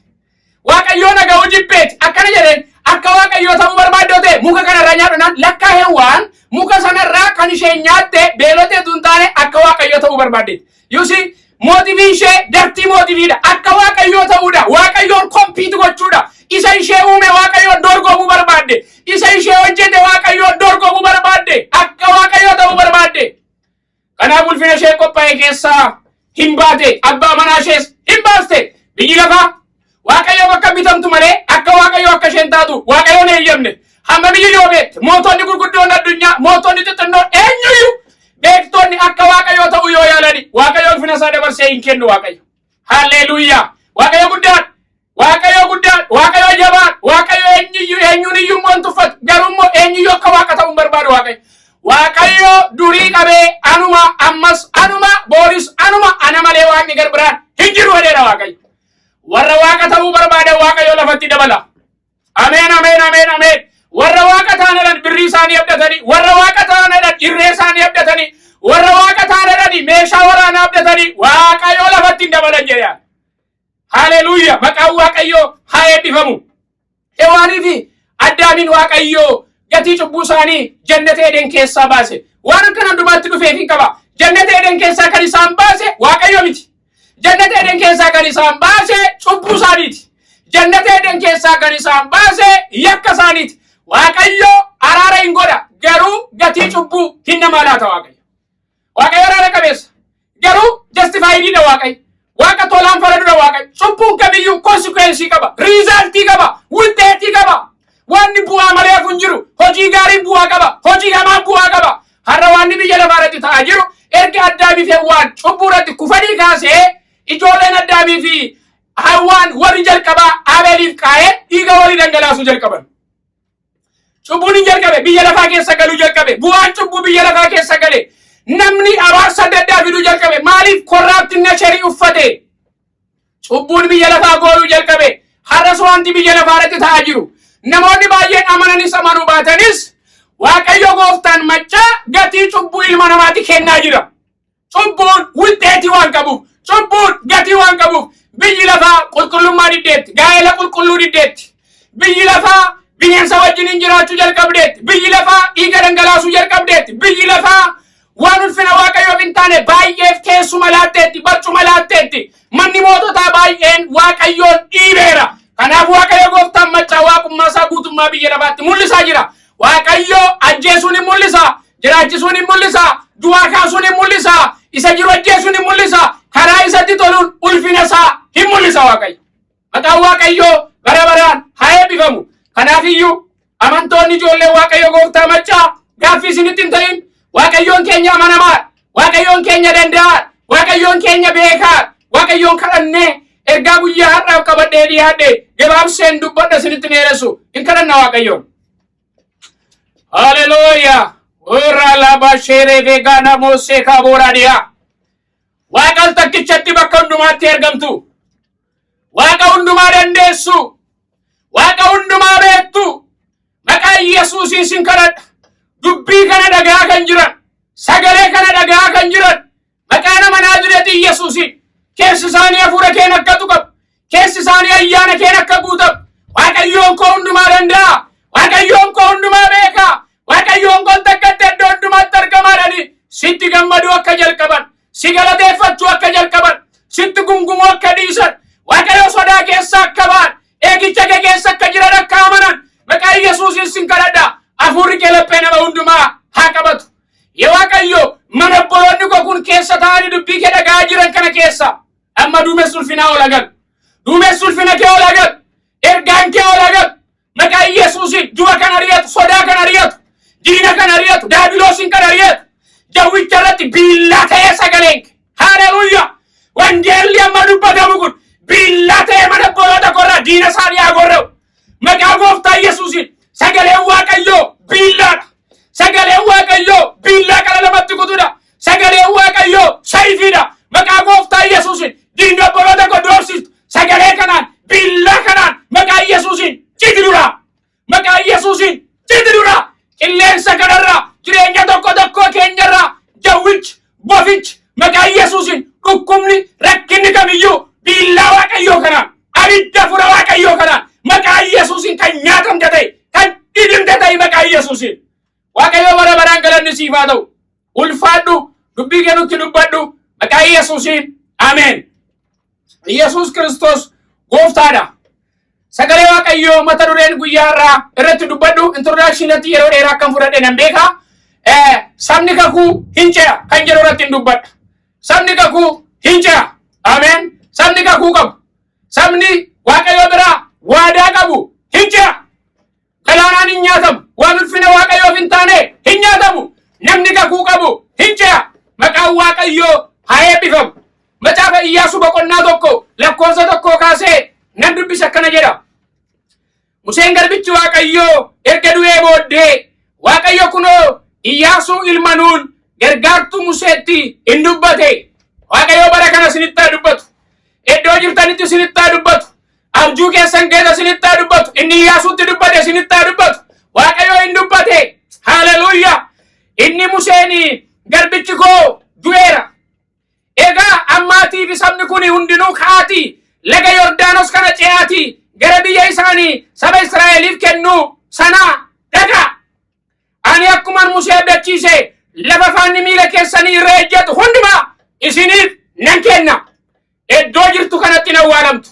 Waaqayyoo naga'uu jibbeeti. Akkana jedheen: akka Waaqayyoo ta'uu barbaaddoo ta'e muka kanarraa nyaadhu naan. Lakkaa Hewwaan muka sanarraa kan isheen nyaatte beelotee tun taane, akka Waaqayyoo ta'uu barbaaddeeti. You see, motive ishee dirty motivedha. Akka Waaqayyoo ta'uudha. Waaqayyoon compete gochuudha. Isa ishee uume Waaqayyoon dorgomuu barbaadde. Isa ishee hojjete Waaqayyoon dorgomuu barbaadde. Akka Waaqayyoo ta'uu barbaadde. Kanaaf ulfina ishee qophaa'e keessaa hin baate, abbaa manaa ishees hin baaste. Biyyi lafaa Waaqayyoof akka bitamtu malee akka Waaqayyoo akka isheen taatu Waaqayyoon hin eeyyamne. Hamma biyyi yoobeetti mootonni gurguddoon addunyaa, mootonni xixinnoon, eenyuyyuu beektonni akka Waaqayyoo ta'uu yoo yaalani, Waaqayyo ulfina isaa dabarsee hin kennu Waaqayyo. Halleluuyaa! Waaqayyo guddaan, Waaqayyo guddaan, Waaqayyo jabaan, Waaqayyo eenyuyyuu eenyuun iyyuu immoo hin tuffatu. Garuu immoo eenyuyyuu akka Waaqa ta'uu hin barbaadu Waaqayyo. Waaqayyo durii qabee anuma, ammas anuma, booris anuma, ana malee waaqni gar biraan hin jiru jedheera Waaqayyo. Warra Waaqa ta'uu barbaadan Waaqayyo lafatti dabala. Ameen, ameen, ameen, ameen. Warra Waaqa ta'an birrii isaanii abdatanii, warra Waaqa ta'an irree isaanii abdatanii, warra Waaqa ta'an meeshaa waraanaa abdatanii, Waaqayyo lafatti hin dabalan jedha. Haleluuyaa! Maqaan Waaqayyoo haa eebbifamu. Hewaanii fi Addaamiin Waaqayyoo gatii cubbuu isaanii jannata Eden keessaa baase. Waan akkana hundumaatti dhufeef hin qaba. Jannata Eden keessaa kan isaan baase Waaqayyo miti. Jannata Eden keessaa kan isaan baase cubbuu isaaniiti. Jannata Eden keessaa kan isaan baase yakka isaaniiti. Waaqayyo araara hin godha. Garuu gatii cubbuu hin namaa laata Waaqayyo. Waaqayyo araara qabeessa. Garuu justifiedidha Waaqayyo. Waaqa tolaan faradudha Waaqayyo. Cubbuun kamiyyuu consequence qaba. Result qaba. Wuxxeetii qaba. Wanni bu'aa malee hafu hin jiru. Hojii gaariin bu'aa qaba. Hojii hamaan bu'aa qaba. Har'a wanni biyya lafaa irratti ta'aa jiru, erga Addaamii fi Hewwaan cubbuu irratti kufanii kaasee, ijoolleen Addaamii fi Hawwaan warri jalqabaa Abeeliif Qaa'een dhiiga walii dhangalaasuu jalqaban. Cubbuun hin jalqabe, biyya lafaa keessa galuu jalqabe. Bu'aan cubbuu biyya lafaa keessa gale. Namni abaarsa adda addaa fiduu jalqabe. Maaliif? Corrupt nature uffate? Cubbuun biyya lafaa gooluu jalqabe. Har'as wanti biyya lafaa irratti ta'aa jiru, namoonni baay'een amananis amanuu baatanis, Waaqayyo gooftaan maccaa gatii cubbuu ilma namaatti kennaa jira. Cubbuun wuxxeetii waan qabuuf, cubbuun gatii waan qabuuf, biyyi lafaa qulqullummaa diddeetti, gaa'ela qulqulluu diddeetti. Biyyi lafaa bineensa wajjiniin jiraachuu jalqabdeetti. Biyyi lafaa dhiiga dhangalaasuu jalqabdeetti. Biyyi lafaa waan ulfina Waaqayyoof hin taane baay'eef teessuma laatteetti, barcuma laatteetti. Manni moototaa baay'een Waaqayyoon dhiibeera. Kanaaf Waaqayyo gooftaan maccaa waaqummaa isaa guutummaa biyya lafaatti mul'isaa jira. Waaqayyo ajjeesuun hin mul'isa, jiraachisuun hin mul'isa, du'aa kaasuun hin mul'isa, isa jiru ajjeesuun hin mul'isa, karaa isatti toluun ulfina isaa hin mul'isa Waaqayyo. Maqaan Waaqayyoo bara baraan haa eebbifamu. Kanaafiyyuu amantoonni ijoollee Waaqayyo gooftaa maccaa, gaaffii isinitti hin ta'in. Waaqayyoon keenya amanamaa, Waaqayyoon keenya danda'aa, Waaqayyoon keenya beekaa, Waaqayyoon kadhannee ergaa guyyaa har'aaf qabadhee dhiyaadhe gabaabseen dubbadha, isinitti dheeressu. Hin kadhanna Waaqayyoon. Haleluuyaa! Warra laba sheeree veegaana moosee kaaboraadiyaa. Waaqa takkichatti bakka hundumaatti argamtu. Waaqa hundumaa dandeessu. Waaqa hundumaa beektu. Maqaa Yesuusiin sin kadhadha. Dubbii kana dhagaa kan jiran, sagalee kana dhagaa kan jiran, maqaa nama Naazreetii Yesuusiin keessi isaanii hafuura keen akka tuqamu, keessi isaanii ayyaana keen akka guutamu, Waaqayyoon koo hundumaa danda'a, Waaqayyoon koo hundumaa beeka, Waaqayyoon koo takkatti iddoo hundumaatti argamaadhani sitti gammaduu akka jalqaban, si galateeffachuu akka jalqaban, sitti gungumuu akka dhiisan, Waaqayyo sodaa keessa akka ba'an, eegicha kee keessa akka jiran akka amanan, maqaa Yesuusiin sin kadhadha. Hafuurri kee laphee nama hundumaa haa qabatu. Yaa Waaqayyo, mana obboloonni koo kun keessa taa'anii dubbii kee dhaga'aa jiran kana keessa amma duumessi ulfinaa ol agalu. Duumessi ulfina kee ol agalu. Ergaan kee ol agalu. Maqaa Yesuusiin du'a kan ari'atu, sodaa kan ari'atu, diina kan ari'atu, daabiloosiin kan ari'atu, Jawwicha irratti biillaa ta'ee sagaleen kee. Haleluuyaa! Wangeelli amma dubbatamu kun biillaa ta'ee mana obboloota korraa diina isaanii haa gorra'u. Maqaa gooftaa Yesuusiin sagaleen Waaqayyoo biillaadha. Sagaleen Waaqayyoo biillaa qara lamatti kutudha. Sagaleen Waaqayyoo sayfiidha. Maqaa gooftaa Yesuusiin diinni obboloota koo doorsistu sagalee kanaan biillaa kanaan maqaa Yesuusiin citi duraa. Maqaa Yesuusiin citi duraa. Qilleensa kanarraa jireenya tokko tokkoo keenyarraa jawwichi bofichi maqaa Yesuusiin dhukkubni rakkinni kamiyyuu biillaa Waaqayyoo kanaan abidda fura Waaqayyoo kanaan maqaa Yesuusiin kan nyaatamte ta'e kan dhidhimte ta'e maqaa Yesuusiin. Waaqayyoo bara baraan galanni siif haa ta'u. Ulfaadhu dubbii kee nutti dubbadhu maqaa Yesuusiin ameen. Yesuus Kiristoos gooftaadha. Sagalee Waaqayyoo mata dureen guyyaa irraa irratti dubbadhu introduction yeroo dheeraa akkan fudhadhe nan beeka. Sabni kakuu hin ce'a kan jedhu irratti hin dubbadha. Sabni kakuu hin ce'a. Ameen. Sabni kakuu qabu. Sabni Waaqayyoo biraa waadaa qabu hin ce'a. Galaanaan hin nyaatamu. Waan ulfina Waaqayyoof hin taane hin nyaatamu. Namni kakuu qabu hin ce'a. Maqaan Waaqayyoo haa eebbifamu. Macaafa Iyyaasuu boqonnaa 1 lakkoofsa 1 kaasee nan dubbisa akkana jedha. Museen garbichi Waaqayyoo erga du'ee booddee Waaqayyo kunoo Iyyaasuu ilma Nuun gargaartuu Museetti in dubbate. Waaqayyo bara kana isinitti haa dubbatu. Iddoo jirtanitti isinitti haa dubbatu. Abjuu keessan keessa isinitti haa dubbatu. Inni Iyyaasuutti dubbate isinitti haa dubbatu. Waaqayyo in dubbate. Haleluuyaa. Inni Museen garbichi koo du'eera. Egaa ammaatii fi sabni kun hundinuu ka'aatii laga Yordaanos kana ce'aatii gara biyya isaanii saba Israa'eliif kennuu sanaa dhaqaa. Ani akkuman Musee abdachiise lafa faanni miila keessanii irra ejjetu hundumaa isiniif nan kenna. Iddoo jirtu kanatti hin awwaalamtu.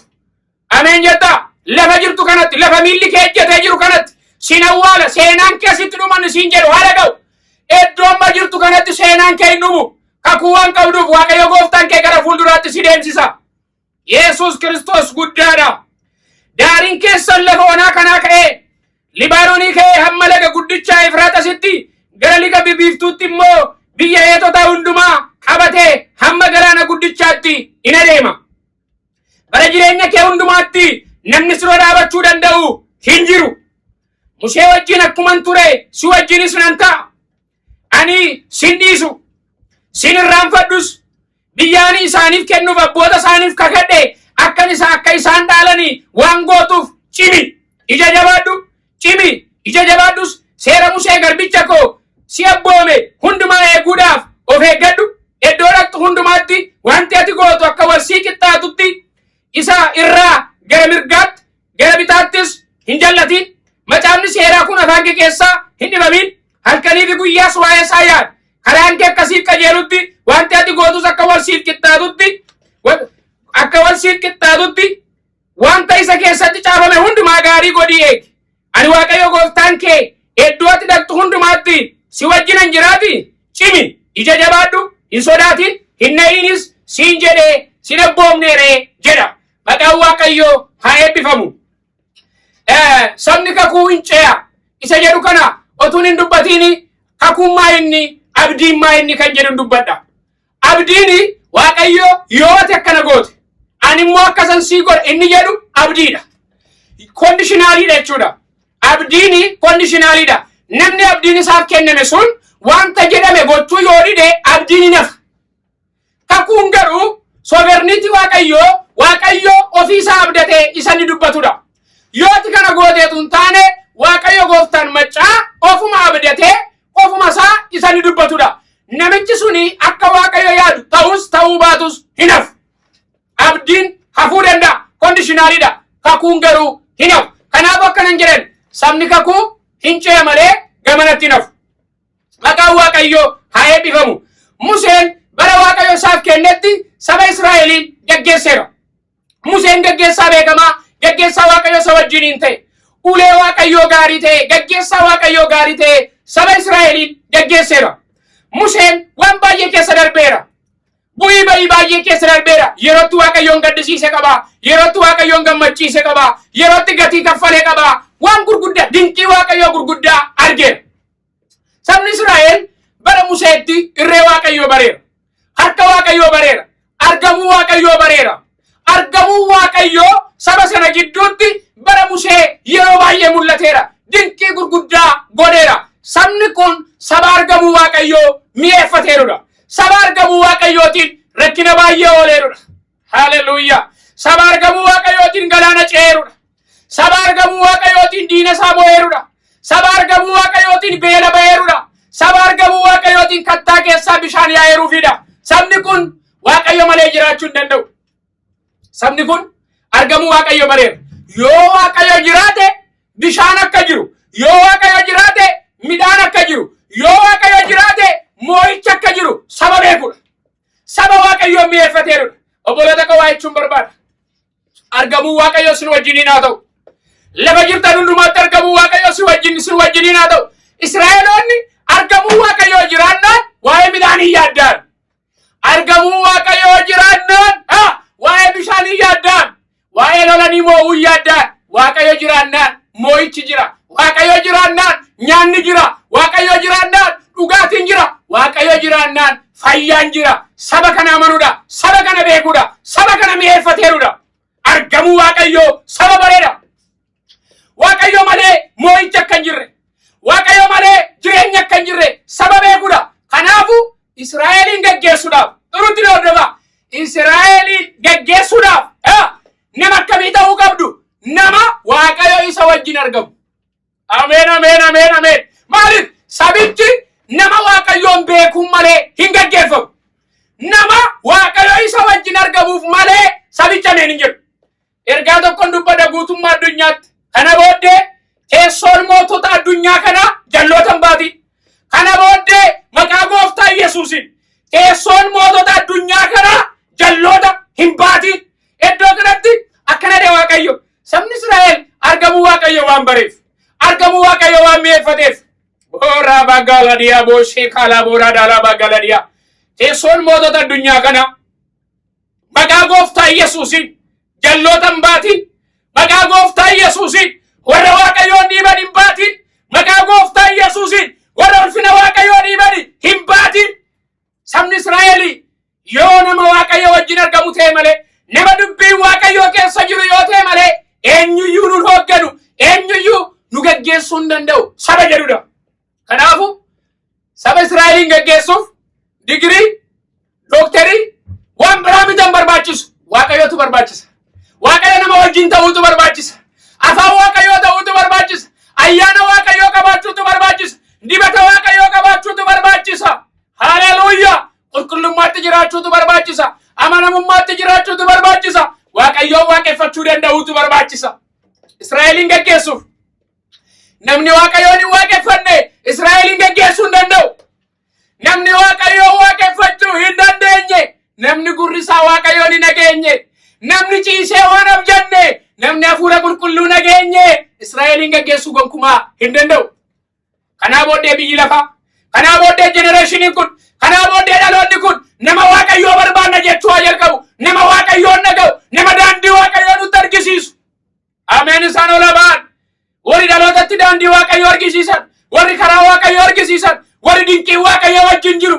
Ameen jettaa? Lafa jirtu kanatti, lafa miilli kee ejjetee jiru kanatti sin awwaala. Seenaan kee sitti dhuman siin jedhu haa dhaga'u. Iddoo amma jirtu kanatti seenaan kee hin dhumu. Kakuu waan qabduuf Waaqayyo gooftaan kee gara fuulduraatti si deemsisa. Yesuus Kiristoos guddaadha. Daariin keessan lafa onaa kanaa ka'ee Libaanoonii ka'ee hamma laga guddichaa Efraaxasitti gara lixa biiftuutti immoo biyya Heetotaa hundumaa qabatee hamma galaana guddichaatti in adeema. Bara jireenya kee hundumaatti namni sirra dhaabachuu danda'u hin jiru. Musee wajjin akkuman ture si wajjinis nan ta'a. Ani sin dhiisu, sin irraanfadhus. Biyya ani isaaniif kennuuf abboota isaaniif kakadhe akkan isa akka isaan dhaalanii waan gootuuf cimi. Ija jabaadhu, cimi, ija jabaadhus seera Musee garbicha koo si abboome hundumaa eeguudhaaf of eeggadhu. Iddoo dhaqxu hundumaatti wanti ati gootu akka wal sii qixxaatutti isa irraa gara mirgaatti gara bitaattis hin jallatin. Macaafni seeraa kun afaan kee keessaa hin dhibamin. Halkanii fi guyyaas waa'ee isaa yaad. Karaan kee akka siif qajeelutti wanti ati gootus akka wal siif qixxaatutti akka wal siif qixxaatutti wanta isa keessatti caafame hundumaa gaarii godhii eegi. Ani Waaqayyo gooftaan kee iddoo ati dhaqxu hundumaatti si wajjinan jiraati. Cimi, ija jabaadhu, hin sodaatin, hin na'iinis siin jedhee sin abboomneere jedha. Maqaan Waaqayyoo haa eebbifamu. Sabni kakuu hin ce'a isa jedhu kana otuun hin dubbatiin kakuun maa inni abdiin maa inni kan jedhu dubbadha. Abdiin Waaqayyo yoo ati akkana goote ani immoo akkasan sii godha inni jedhu abdiidha. Conditionaliidha jechuudha. Abdiin conditionaliidha. Namni abdiin isaaf kenname sun wanta jedhame gochuu yoo dide abdiin hin hafa. Kakuun garuu sovereignty Waaqayyoo Waaqayyoo ofii isaa abdatee isa inni dubbatudha. Yoo ati kana gooteetu hin taane Waaqayyo gooftaan maccaa ofuma abdatee ofuma isaa isa inni dubbatudha. Namichi suni akka Waaqayyo yaadu ta'us ta'uu baatus hin hafu. Abdiin hafuu danda'a. Conditionaliidha. Kakuun garuu hin hafu. Kanaaf akkanan jedhan sabni kakuu hin ce'a malee gamanatti hin hafu. Maqaan Waaqayyoo haa eebbifamu. Museen bara Waaqayyo isaaf kennetti saba Israa'eliin geggeesseera. Museen geggeessaa beekamaa, geggeessaa Waaqayyo isa wajjiniin ta'e, ulee Waaqayyoo gaarii ta'e, geggeessaa Waaqayyoo gaarii ta'e saba Israa'eliin geggeesseera. Museen waan baay'ee keessa darbeera. Bu'ii ba'ii baay'ee keessa darbeera. Yerootti Waaqayyoon gaddisiise qaba. Yerootti Waaqayyoon gammachiise qaba. Yerootti gatii kaffalee qaba. Waan gurguddaa, dinqii Waaqayyoo gurguddaa argeera. Sabni Israa'el Bara Museetti irree Waaqayyoo bareera. Harka Waaqayyoo bareera. Argamuu Waaqayyoo bareera. Argamuu Waaqayyoo saba sana gidduutti bara Musee yeroo baay'ee mul'ateera. Dinqii gurguddaa godheera. Sabni kun saba argamuu Waaqayyoo mi'eeffateerudha. Saba argamuu Waaqayyootiin rakkina baay'ee ooleerudha. Haleluuyaa. Saba argamuu Waaqayyootiin galaana ce'eerudha. Saba argamuu Waaqayyootiin diina isaa mo'eerudha. Saba argamuu Waaqayyootiin beela ba'eerudha. Saba argamuu Waaqayyootiin kattaa keessaa bishaan yaa'eeruufidha. Sabni kun Waaqayyo malee jiraachuu hin danda'u. Sabni kun argamuu Waaqayyo bareera. Yoo Waaqayyo jiraate bishaan akka jiru, yoo Waaqayyo jiraate midhaan akka jiru, yoo Waaqayyo jiraate moo'icha akka jiru saba beekudha. Saba Waaqayyoon mi'eeffateerudha. Obboloota koo waa jechuun barbaada. Argamuu Waaqayyo sin wajjiniin haa ta'u. Lafa jirtan hundumaatti argamuu Waaqayyo si wajjin sin wajjiniin haa ta'u. Israa'eloonni argamuu Waaqayyoo jiraannaan waa'ee midhaanii yaaddaan. Argamuu Waaqayyoo jiraannaan waa'ee bishaanii yaaddaan. Waa'ee lolanii moo'uu yaaddaan. Waaqayyo jiraannaan moo'ichi jira. Waaqayyo jiraannaan nyaanni jira. Waaqayyo jiraannaan dhugaatiin jira. Waaqayyo jiraannaan fayyaan jira. Saba kana amanuudha. Saba kana beekuudha. Saba kana mi'eeffateerudha. Argamuu Waaqayyoo saba bareeda. Waaqayyo malee moo'ichi akka hin jirre. Waaqayyo malee jireenya akka hin jirre saba beekuudha. Kanaafuu Israa'eliin gaggeessuudhaaf xurutti ni hordofaa. Israa'eliin gaggeessuudhaaf nama akkamii ta'uu qabdu? Nama Waaqayyo isa wajjin argamu. Ameen, ameen, ameen, ameen. Maaliif? Sabichi nama Waaqayyoon beekuun malee hin gaggeeffamu. Nama Waaqayyo isa wajjin argamuuf malee sabicha ameen hin jedhu. Ergaa tokkon dubbadha guutummaa addunyaatti. Kana booddee teessoon mootota addunyaa kanaa jalloota hin baati. Kana booddee maqaa gooftaa Yesuusiin teessoon mootota addunyaa kanaa jalloota hin baati. Iddoo kanatti akkana jedhe Waaqayyo. Sabni Israa'el argamuu Waaqayyo waan bareef, argamuu Waaqayyo waan mi'eeffateef. Booraa bagaladiyaa booshee kaalaa booraa daalaa bagaladiyaa. Teessoon mootota addunyaa kanaa maqaa gooftaa Yesuusiin jalloota hin baatin. Maqaa gooftaa Yesuusiin warra Waaqayyoon dhiiban hin baatin. Maqaa gooftaa Yesuusiin warra ulfina Waaqayyoo dhiiban hin baatin. Sabni Israa'el yoo nama Waaqayyo wajjin argamu ta'e malee, nama dubbiin Waaqayyoo keessa jiru yoo ta'e malee, eenyuyyuu nu hoogganu, eenyuyyuu nu gaggeessuu hin danda'u saba jedhudha. Kanaafuu saba Israa'eliin gaggeessuuf digirii, dooktarii, waan biraa miti hin barbaachisu. Waaqayyootu barbaachisa. Waaqayyo nama wajjin ta'uutu barbaachisa. Afaan Waaqayyoo ta'uutu barbaachisa. Ayyaana Waaqayyoo qabaachuutu barbaachisa. Dibata Waaqayyoo qabaachuutu barbaachisa. Haleluuyaa! Qulqullummaatti jiraachuutu barbaachisa. Amanamummaatti jiraachuutu barbaachisa. Waaqayyoon waaqeffachuu danda'uutu barbaachisa. Israa'eliin gaggeessuuf namni Waaqayyoon hin waaqeffanne Israa'eliin gaggeessuu hin danda'u. Namni Waaqayyoon waaqeffachuu hin dandeenye, namni gurri isaa Waaqayyoon hin dhageenye, namni ciisee waan abjanne, namni hafuura qulqulluu dhageenye Israa'eliin gaggeessuu gonkumaa hin danda'u. Kanaa booddee biyyi lafaa, kanaa booddee jenereeshiniin kun, kanaa booddee dhaloonni kun nama Waaqayyoo barbaanna jechuu haa jalqabu. Nama Waaqayyoon dhaga'u, nama daandii Waaqayyoo nutti argisiisu. Ameen isaan ola ba'an. Warri dhalootatti daandii Waaqayyoo argisiisan, warri karaa Waaqayyoo argisiisan, warri dinqii Waaqayyoo wajjin jiru.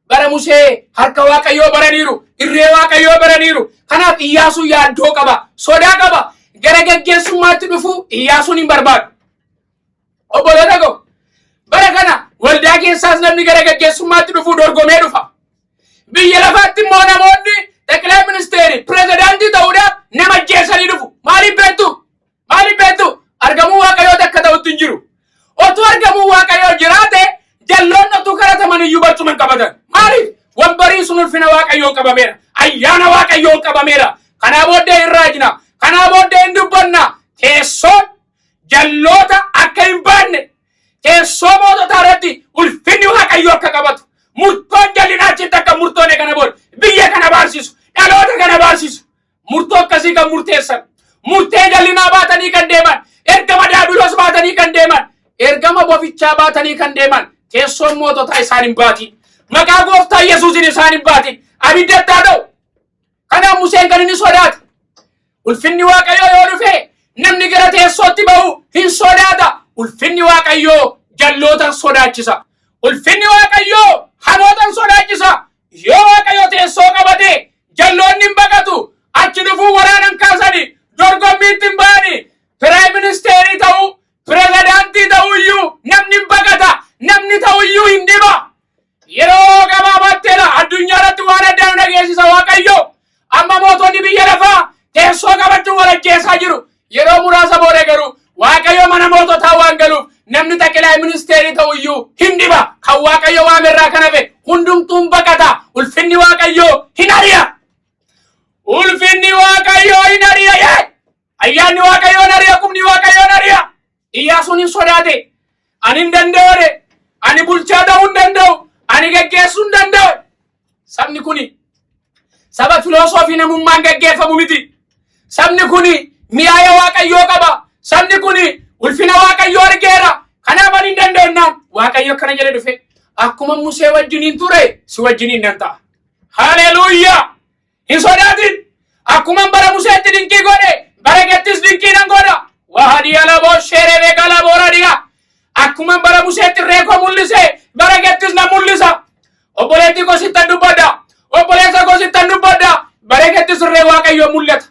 Bara Musee harka Waaqayyoo baraniiru, irree Waaqayyoo baraniiru. Kanaaf Iyyaasuun yaaddoo qaba, sodaa qaba. Gara gaggeessummaatti dhufuu Iyyaasuun hin barbaadu. Obboloota koo, bara kana waldaa keessaas namni gara gaggeessummaatti dhufuu dorgomee dhufa. Biyya lafaatti immoo namoonni ጠቅላይ ministeerii pirezidaantii ta'uudhaaf nama ajjeesanii dhufu. Maaliif beektu? Maaliif beektu? Argamuu Waaqayyoo takka ta'utti hin jiru. Otuu argamuu Waaqayyoo jiraate jalloonni otuu kadhataman iyyuu barcuma hin qabatan. Maaliif? Wambariin sun ulfina Waaqayyoon qabameera. Ayyaana Waaqayyoon qabameera. Kanaa booddee hin raajna. Kanaa booddee hin dubbanna. Teessoon jalloota akka hin baanne teessoo moototaa irratti ulfinni Waaqayyoo akka qabatu murtoon jallinaa achitti akka murtoone kana booda biyya kana baarsisu dhaloota kana baarsisu murtoo akkasii kan murteessan murtee jallinaa baatanii kan deeman ergama daabiloos baatanii kan deeman ergama bofichaa baatanii kan deeman teessoon moototaa isaan hin baatin maqaa gooftaa Yesuusin isaan hin baatin abiddatti haa ta'u. Kanaaf Museen kan inni sodaate ulfinni Waaqayyoo yoo dhufe namni gara teessootti ba'u hin sodaata. Ulfinni Waaqayyoo jalloota sodaachisa. Ulfinni Waaqayyoo hamoota hin sodaachisa. Yoo Waaqayyo teessoo qabate jalloonni hin baqatu. Achi dhufuu waraana hin kaasani. Dorgommiitti hin ba'ani. Piraayim ministeerii ta'uu, pirezidaantii ta'uu iyyuu namni hin baqata. Namni ta'u iyyuu hin dhiba. Yeroo gabaabaatteedha addunyaa irratti waan addaa nu dhageessisa Waaqayyo. Amma mootonni biyya lafaa teessoo qabachuun wal ajjeesaa jiru. Yeroo muraasa booda garuu Waaqayyo mana moototaa waan galuuf namni xaqilaa ministeerii ta'u iyyuu hin dhiba. Kan Waaqayyo waamerraa kan hafe hundumtuun baqata. Ulfinni Waaqayyoo hin ari'a. Ulfinni Waaqayyoo hin ari'a. Yee! Ayyaanni Waaqayyoo hin ari'a. Qubni Waaqayyoo hin ari'a. Iyyaasuun hin sodaate. Ani hin danda'u. Ani bulchaa ta'uu hin danda'u. Ani geggeessuu hin danda'u. Sabni kuni saba filosoofii namummaan geggeeffamu miti. Sabni kuni mi'aaya Waaqayyoo qaba. Sabni kuni ulfina Waaqayyoo argeera. Kanaaf ani hin danda'u jennaan Waaqayyo akkana jedhe dhufe. Akkuma Musee wajjiniin ture si wajjiniin nan ta'a. Haleluuyaa! Hin sodaatin. Akkuma bara Museetti dinqii godhe bara keettis dinqii nan godha. Wahadiya laboo sheeree galaboo radiya. Akkuma bara Museetti reekoo mul'ise bara keettis nan mul'isa. Obboleettii koo sittan dubbadha. Obboleessa koo sittan dubbadha. Bara keettis irree Waaqayyoo mul'ata.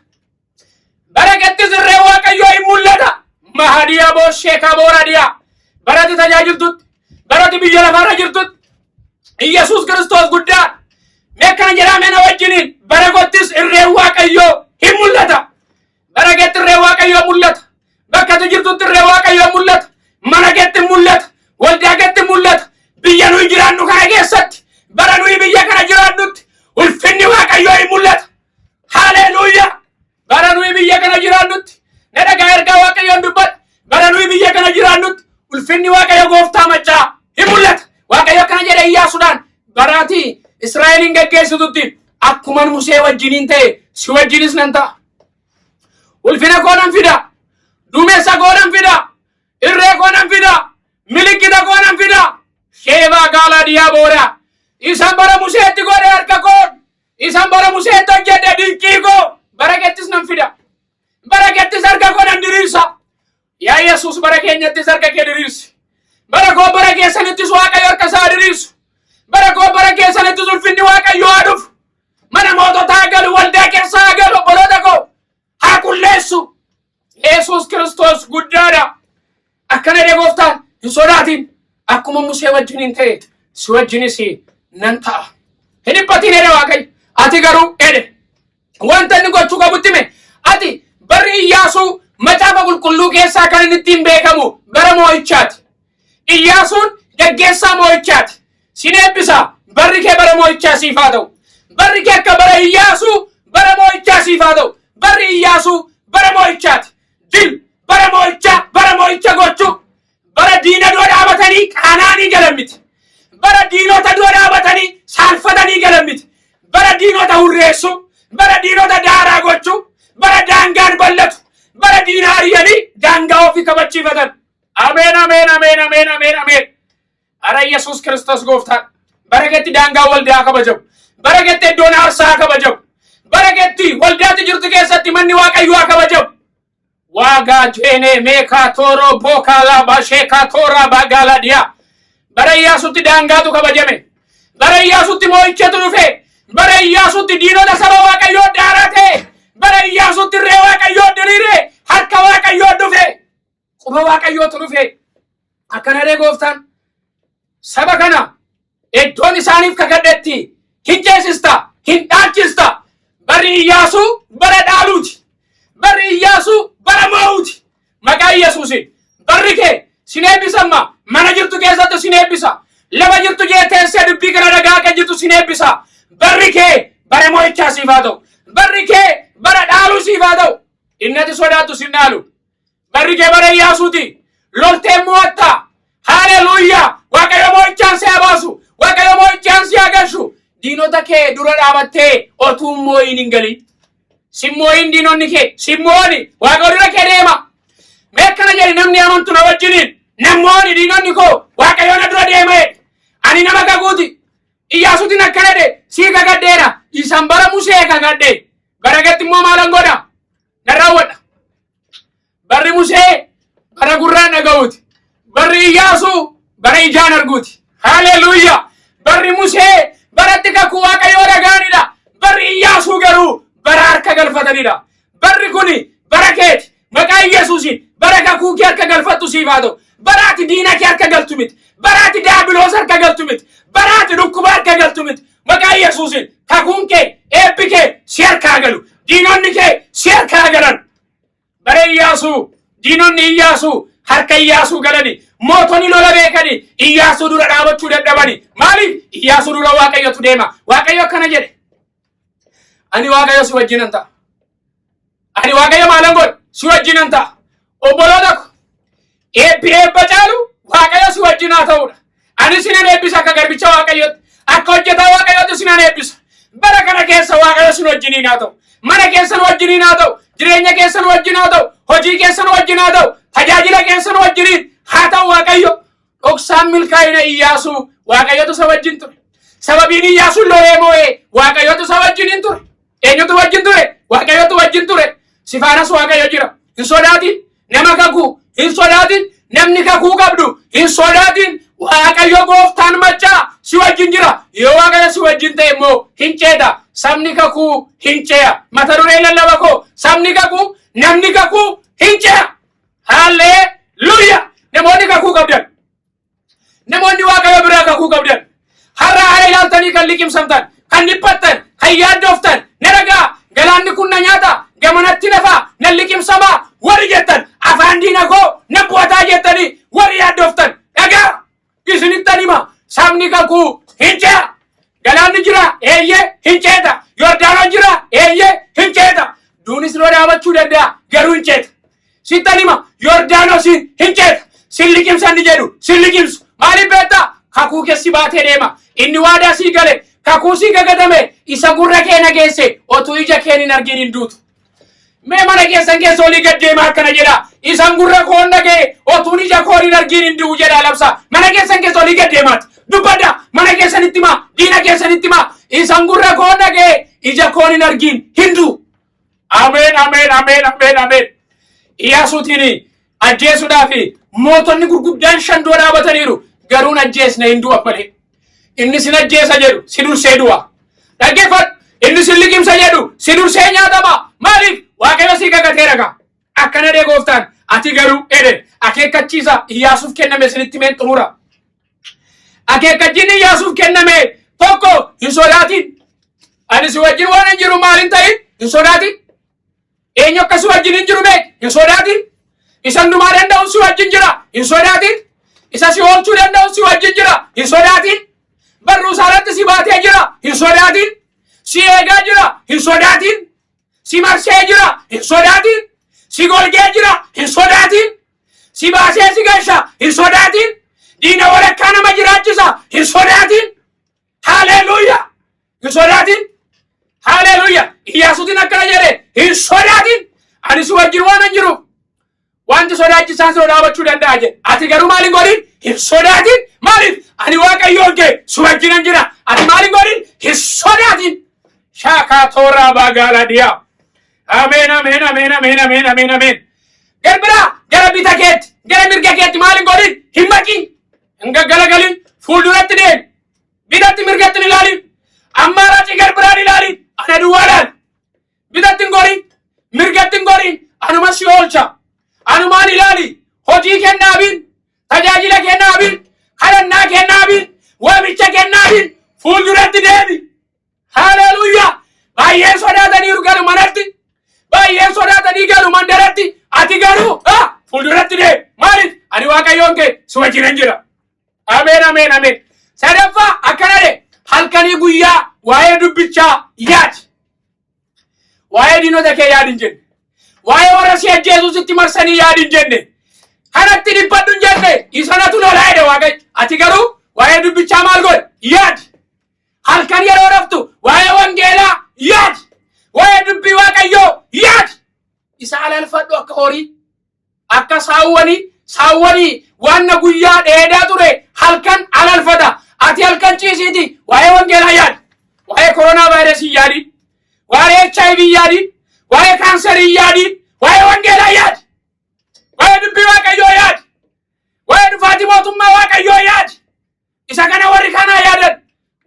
Bara keettis irree Waaqayyoo hin mul'ata. Mahadiya boo sheekaa boo radiya. Barati tajaajiltutti. Barati biyya lafaarra jirtutti. Iyyasuus Kiristoos guddaa. Mee akkana jedhaa mee na wajjiniin bara kottis irreen Waaqayyoo hin mul'ata. Bara keetti irreen Waaqayyoo mul'ata. Bakka ati jirtutti irreen Waaqayyoo mul'ata. Mana keetti mul'ata. Waldaa keetti mul'ata. Biyya nuyi jiraannu kana keessatti bara nuyi biyya kana jiraannutti ulfinni Waaqayyoo hin mul'ata. Haleluuyaa! Bara nuyi biyya kana jiraannutti na dhagaa ergaa Waaqayyoon dubbadha. Bara nuyi biyya kana jiraannutti ulfinni Waaqayyo gooftaa maccaa hin mul'ata. Waaqayyo akkana jedhe Iyyaasuudhaan baraatii Israa'eliin geggeessitutti akkuman Musee wajjiniin ta'e si wajjinis nan ta'a. Ulfina koo nan fida. Duumessa koo nan fida. Irree koo nan fida. Milikkita koo nan fida. Sheebaa gaalaa diyaa booda. Isan bara Museetti godhe harka koon. Isan bara Museetti hojjedhe dinqii koo. Bara keettis nan fida. Bara keettis harka koo nan diriirsa. Yaa Yesuus bara keenyattis harka kee diriirsi. Bara koo bara keessanittis Waaqayyo harka isaa diriirsu. Bara koo bara keessanittis ulfinni Waaqayyo haa dhufu. Mana moototaa galu, waldaa keessa haa galu, obboloota koo haa qulleessu. Yesuus Kiristoos guddaadha. Akkana jedhe gooftaan hin sodaatin. Akkuma Musee wajjiniin ta'e si wajjinis nan ta'a. Hin dhiphatin jedhe Waaqayyo. Ati garuu jedhe wanta inni gochuu qabutti hime. Ati barri Iyyaasuu macaafa qulqulluu keessaa kan inni ittiin beekamu bara moo'ichaati. Iyyaasuun gaggeessaa moo'ichaati. Sin eebbisa. Barri kee bara moo'ichaa siif haa ta'u. Barri kee akka bara Iyyaasuu bara moo'ichaa siif haa ta'u. Barri Iyyaasuu bara moo'ichaati. Dil bara moo'ichaa bara moo'icha gochuu. Bara diina dura dhaabatanii qaanaanii galan miti. Bara diinota dura dhaabatanii saalfatanii galan miti. Bara diinota hurreessuu, bara diinota daaraa gochuu, bara daangaan bal'atu, bara diina ari'anii daangaa ofii kabachiifatan. Ameen, ameen, ameen, ameen, ameen, ameen. Ara Yesuus Kiristoos gooftaan. Bara keetti daangaa waldaa kabajamu. Bara keetti iddoon aarsaa kabajamu. Bara keetti waldaatti jirtu keessatti manni Waaqayyoo haa kabajamu. Waagaa jeenee meekaa tooroo bookaa laabaa sheekaa tooraa baagaalaa dhiyaa. Bara Iyyaasutti daangaatu kabajame. Bara Iyyaasutti moo'ichatu dhufe. Bara Iyyaasutti diinota saba Waaqayyoo daaraa ta'e. Bara Iyyaasutti irree Waaqayyoo diriire. Harka Waaqayyoo dhufe. Quba Waaqayyootu dhufe. Akkana jedhee gooftaan saba kana iddoon isaaniif kakadhetti hin ceesista, hin dhaalchista. Barri Iyyaasuu bara dhaaluuti. Barri Iyyaasuu bara moo'uuti. Maqaa Yesuusiin barri kee sin eebbisamma. Mana jirtu keessatti sin eebbisa. Lafa jirtu jee teessee dubbii kana dhagaa akka jirtu sin eebbisa. Barri kee bara moo'ichaa siif haa ta'u. Barri kee bara dhaaluu siif haa ta'u. Inni ati sodaattu sin dhaalu. Barri kee bara Iyyaasuuti. Loltee mo'atta. Haleluuyaa! Waaqayyo moo'ichaan si haa baasu. Waaqayyo moo'ichaan si haa galchu. Diinota kee dura dhaabattee otuu moo'iin hin galin. Sin moo'iin diinonni kee. Sin moo'ani. Waaqayyo dura kee deema. Mee akkana jedhi namni amantu na wajjiniin. Namoonni diinonni koo Waaqayyo na dura deema jedhe. Ani nama kakuuti. Iyyaasuutiin akkana jedhe sii kakadheera. Isan bara Musee kakadhe. Bara keetti immoo maalan godha? Nan raawwadha. Barri Musee bara gurraan dhaga'uuti. Barri Iyyaasuu bara ijaan arguuti. Haleluuyaa! Barri Musee baratti kakuu Waaqayyoo dhaga'anidha. Barri Iyyaasuu garuu bara harka galfatanidha. Barri kuni bara keeti. Maqaa Yesuusiin bara kakuu kee harka galfattu siif haa ta'u. Bara ati diina kee harka galtu miti. Bara ati daabiloos harka galtu miti. Bara ati dhukkuba harka galtu miti. Maqaa Yesuusiin kakuun kee, eebbi kee si harkaa galu. Diinonni kee si harkaa galan. Bara Iyyaasuu, diinonni Iyyaasuu harka Iyyaasuu galani. Mootonni lola beekani Iyyaasuu dura dhaabachuu dadhabani. Maaliif? Iyyaasuu dura Waaqayyotu deema. Waaqayyo akkana jedhe. Ani Waaqayyo si wajjinan ta'a. Ani Waaqayyo maalan godhe? Si wajjinan ta'a. Obboloota ko, eebbi eebba caalu Waaqayyo si wajjin haa ta'udha. Ani sinan eebbisa akka garbicha Waaqayyootti. Akka hojjetaa Waaqayyootti sinan eebbisa. Bara kana keessa Waaqayyo sin wajjiniin haa ta'u. Mana keessan wajjiniin haa ta'u. Jireenya keessan wajjin haa ta'u. Hojii keessan wajjin haa ta'u. Tajaajila keessan wajjiniin haa ta'u Waaqayyo. Dhoksaan milkaa'ina Iyyaasuu Waaqayyotu isa wajjin ture. Sababiin Iyyaasuun lolee moo'ee Waaqayyotu isa wajjiniin ture. Eenyutu wajjin ture? Waaqayyotu wajjin ture. Si faanas Waaqayyo jira. Hin sodaatin. Nama kakuu hin sodaatin. Namni kakuu qabdu hin sodaatin. Waaqayyo gooftaan maccaa si wajjin jira. Yoo Waaqayyo si wajjin ta'e immoo hin ceeta. Sabni kakuu hin ce'a. Mata dureen lallaba koo, sabni kakuu, namni kakuu hin ce'a. Haalleluuyaa! Namoonni kakuu qabdan. Namoonni Waaqayyo biraa kakuu qabdan. Har'a haala ilaaltanii kan liqimsamtan, kan dhiphattan, kan yaaddoftan, na dhagaa, galaanni kun na nyaata, gamanatti nafa, na liqimsamaa, warri jettan, afaan diina koo na bu'ataa jettanii warri yaaddoftan, dhagaa, isinittan hima, sabni kakuu hin ce'a. Galaanni jira, eeyyee, hin ceeta. Yordaanoon jira, eeyyee, hin ceeta. Duunis dura dhaabachuu danda'a, garuu hin ceeta. Sittan hima, Yordaanosiin hin ceeta. Sin liqimsan ni jedhu, sin liqimsu. Maaliif beektaa? Kakuu keessi baatee deema. Inni waadaa sii gale, kakuu sii gagatame, isa gurra kee nageesse, otuu ija keen hin argin hin duutu. Mee mana keessan keessa olii gad deemaa akkana jedha. Isan gurra koon dhaga'e otuun ija koon hin argin hin du'u jedha labsa. Mana keessan keessa olii gad deemaati. Dubbadha. Mana keessanitti himaa. Diina keessanitti himaa. Isan gurra koon dhaga'e ija koon hin argin hin du'u. Ameen, ameen, ameen, ameen, ameen. Iyyaasuutiin ajjeesuudhaaf mootonni gurguddaan shan dura dhaabataniiru. Garuu hin ajjeesne, hin du'a malee. Inni sin ajjeesa jedhu si dursee du'a. Dhaggeeffadhu. Inni sin liqimsa jedhu si dursee nyaatama. Maaliif? Waaqayyo si kakateera gaa. Akkana jedhe gooftaan. Ati garuu jedhe, akeekkachiisa Iyyaasuuf kenname isinitti meen xumura. Akeekkachiinni Iyyaasuuf kenname tokko, hin sodaatin. Ani si wajjin waan hin jiru maal hin ta'in, hin sodaatin. Eenyu akka si wajjin hin jiru beek, hin sodaatin. Isa hundumaa danda'u si wajjin jira, hin sodaatin. Isa si oolchuu danda'u si wajjin jira, hin sodaatin. Barruu isaarratti si baatee jira, hin sodaatin. Si eegaa jira, hin sodaatin. Si marsee jira, hin sodaatin. Si golgee jira, hin sodaatin. Si baasee si gasha, hin sodaatin. Diina walakkaa nama jiraachisa, hin sodaatin. Haleluuyaa! Hin sodaatin. Haleluuyaa! Iyyaasuutiin akkana jedhe, hin sodaatin. Ani si wajjin waan hin jiruuf wanti sodaachisaan si dhaabachuu danda'a jedhe. Ati garuu maal hin godhin? Hin sodaatin. Maaliif? Ani Waaqayyoon kee si wajjin hin jira. Ati maal hin godhin? Hin sodaatin. Shaakaa tooraa baagaalaa diyaa. Ameen, ameen, ameen, ameen, ameen, ameen, ameen. Garbiraa gara bita keetti, gara mirga keetti maal hin godhin? Hin maqin. Hin gaggalagalin. Fuulduratti deemi. Bitatti mirgatti hin ilaalin. Ammaaraaci garbiraan ilaalin. Ana duwwaa ilaali. Bitatti hin gorin. Mirgatti hin gorin. Anuma si oolcha. Anumaan ilaali. Hojii kennaabin. Tajaajila kennaabin. Kadhannaa kennaabin. Waamicha kennaabin. Fuulduratti deemi. Haleluuyaa! Baay'een sodaataniiru galu manatti. Baay'een sodaatanii galu mandaratti. Ati garuu fuulduratti deemi. Maaliif? Ani Waaqayyoon kee si wajjinan jira. Ameen, ameen, ameen. Sadaffaa akkana jedhe, halkanii guyyaa waa'ee dubbichaa yaadi. Waa'ee diinota kee yaadi hin jenne. Waa'ee warra si ajjeesuu sitti marsanii yaadi hin jenne. Kanatti dhiphadhu hin jenne. Isanatu lolaa jedhe Waaqayyo. Ati garuu waa'ee dubbichaa maal godhi? Yaadi. Halkan yeroo raftu waa'ee wangeelaa yaadi. Waa'ee dubbii Waaqayyoo yaadi. Isa alalfadhu akka horii. Akka saawwanii, saawwanii waan na guyyaa dheedaa ture halkan alalfata. Ati halkan ciisiiti waa'ee wangeelaa yaadi. Waa'ee koronaa vaayirasii yaadi. Waa'ee HIV yaadi. Waa'ee kaansarii yaadi. Waa'ee wangeelaa yaadi. Waa'ee dubbii Waaqayyoo yaadi. Waa'ee dhufaatii mootummaa Waaqayyoo yaadi. Isa kana warri kaan haa yaadan.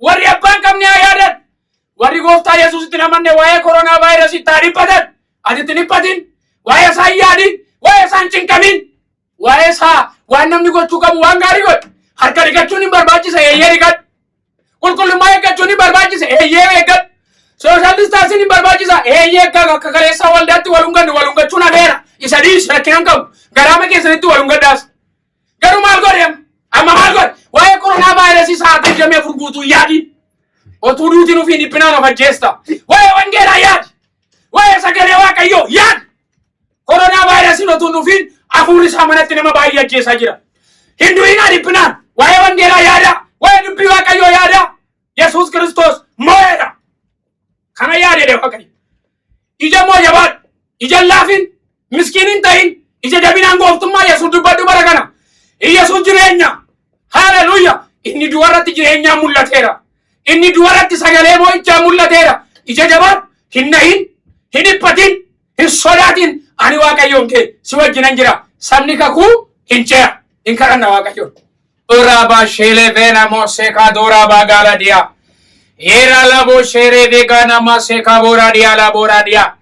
Warri abbaa hin qabne haa yaadan. Warri gooftaa Yesuusitti hin amanne waa'ee koronaa vaayirasiitti haa dhiphatan. Ati itti hin dhiphatin. Waa'ee isaa hin yaadin. Waa'ee isaa hin cinqamin. Waa'ee isaa waan namni gochuu qabu waan gaarii godhi. Harka dhiqachuun hin barbaachisa eeyyee dhiqadhu. Qulqullummaa eeggachuun hin barbaachisa eeyyee eeggadhu. Social distancing hin barbaachisa eeyyee akka kaleessaa waldaatti wal hungannu wal hungachuun hafeera. Isa dhiisi rakkina hin qabu. Garaama keessanitti wal hungadhaas. Garuu maal godhe amma? Amma maal godhe? Waa'ee koronaa vaayirasii sa'aatii 24 guutuu yaadi. Otuu duutiin ofii dhiphinaan of ajjeesta. Waa'ee wangeelaa yaadi. Waa'ee sagalee waaqayyoo yaadi. Koronaa vaayirasiin otuu hin dhufiin hafuurri isaa manatti nama baay'ee ajjeesaa jira. Hin du'inaa dhiphinaan. Waa'ee wangeelaa yaada. Waa'ee dubbii waaqayyoo yaada. Yesuus Kiristoos moo'eera. Kana yaadedha waaqayyo. Ija moo jabaadhu. Ija hin laafin. Miskiin hin ta'in. Ija jabinaan gooftummaa Yesuus dubbadhu bara kana. Yesuus jireenya. Haleluuya. Inni du'arratti jireenyaan mul'ateera. Inni du'arratti sagalee moo'ichaa mul'ateera. Ija jabaadhu. Hin nahin. Hin dhiphatin. Hin sodaatin. Ani Waaqayyoon kee si wajjinan jira. Sabni kakuu hin ce'a. Hin kadhanna Waaqayyoon. Uraba shele vena mo seka dora bagala dia. Yera labo shere vegana ma seka bora dia la bora dia.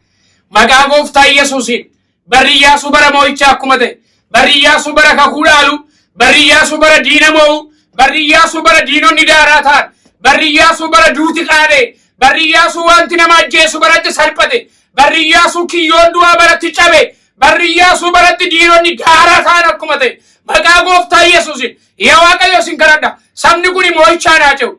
Maqaa gooftaa Yesuusiin barri Iyyaasuu bara moo'ichaa akkuma ta'e, barri Iyyaasuu bara kakuu dhaalu, barri Iyyaasuu bara diina moo'u, barri Iyyaasuu bara diinonni daaraa ta'an, barri Iyyaasuu bara duuti qaana'e, barri Iyyaasuu wanti nama ajjeesu baratti salphate, barri Iyyaasuu kiyyoon du'aa baratti cabe, Barri Iyyaasuu baratti diinonni daaraa ta'an akkuma ta'e maqaa gooftaa Yesuusiin yaa Waaqayyo isin kadhadha. Sabni kun moo'ichaan haa ce'u.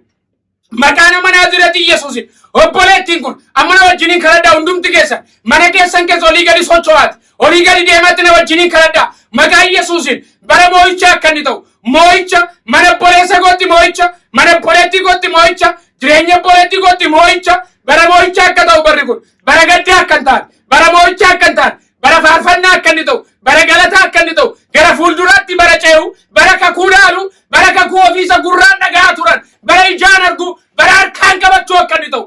Maqaa nama Naazireti Yesuusiin obboleettiin kun amma na wajjiniin kadhadha hundumti keessan mana keessan keessa olii gadi socho'aati. Olii gadi deemaatti na wajjiniin kadhadha. Maqaa Yesuusiin bara moo'ichaa akka inni ta'u moo'icha mana obboleessa kootti moo'icha mana obboleettii kootti moo'icha jireenya obboleettii kootti moo'icha bara moo'ichaa akka ta'u barri kun bara gaddaa akka hin taane, bara moo'ichaa akka hin taane, bara faarfannaa akka inni ta'u, bara galataa akka inni ta'u, gara fuulduraatti bara ce'u, bara kakuu dhaalu, bara kakuu ofiisa gurraan dhaga'aa turan, bara ijaan argu, bara harkaan qabachuu akka inni ta'u.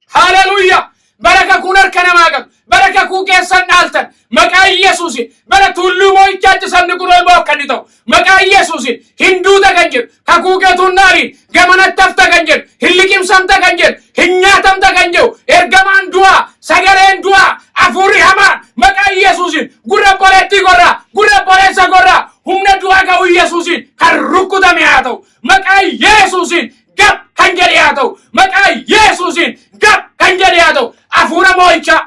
Haleluuyaa! Bara kakuun harka namaa qabu, bara kakuu keessan dhaaltan, maqaa Yesuusiin, bara tulluu moo'ichaatti sabni kun ol ba'u akka inni ta'u, maqaa Yesuusiin hin duuta kan jedhu, kakuu keetu hin dhaaliin, gamanatti hafta kan jedhu, hin liqimsamta kan jedhu, hin nyaatamta kan jedhu, ergamaan du'aa, sagaleen du'aa, hafuurri hamaan maqaa Yesuusiin gurra obboleettii gorraa, gurra obboleessa gorraa, humna du'aa ga'uu Yesuusiin kan rukkutame haa ta'u, maqaa Yesuusiin gab kan jedhe haa ta'u, maqaa Yesuusiin gab kan jedhe haa ta'u, hafuura moo'ichaa,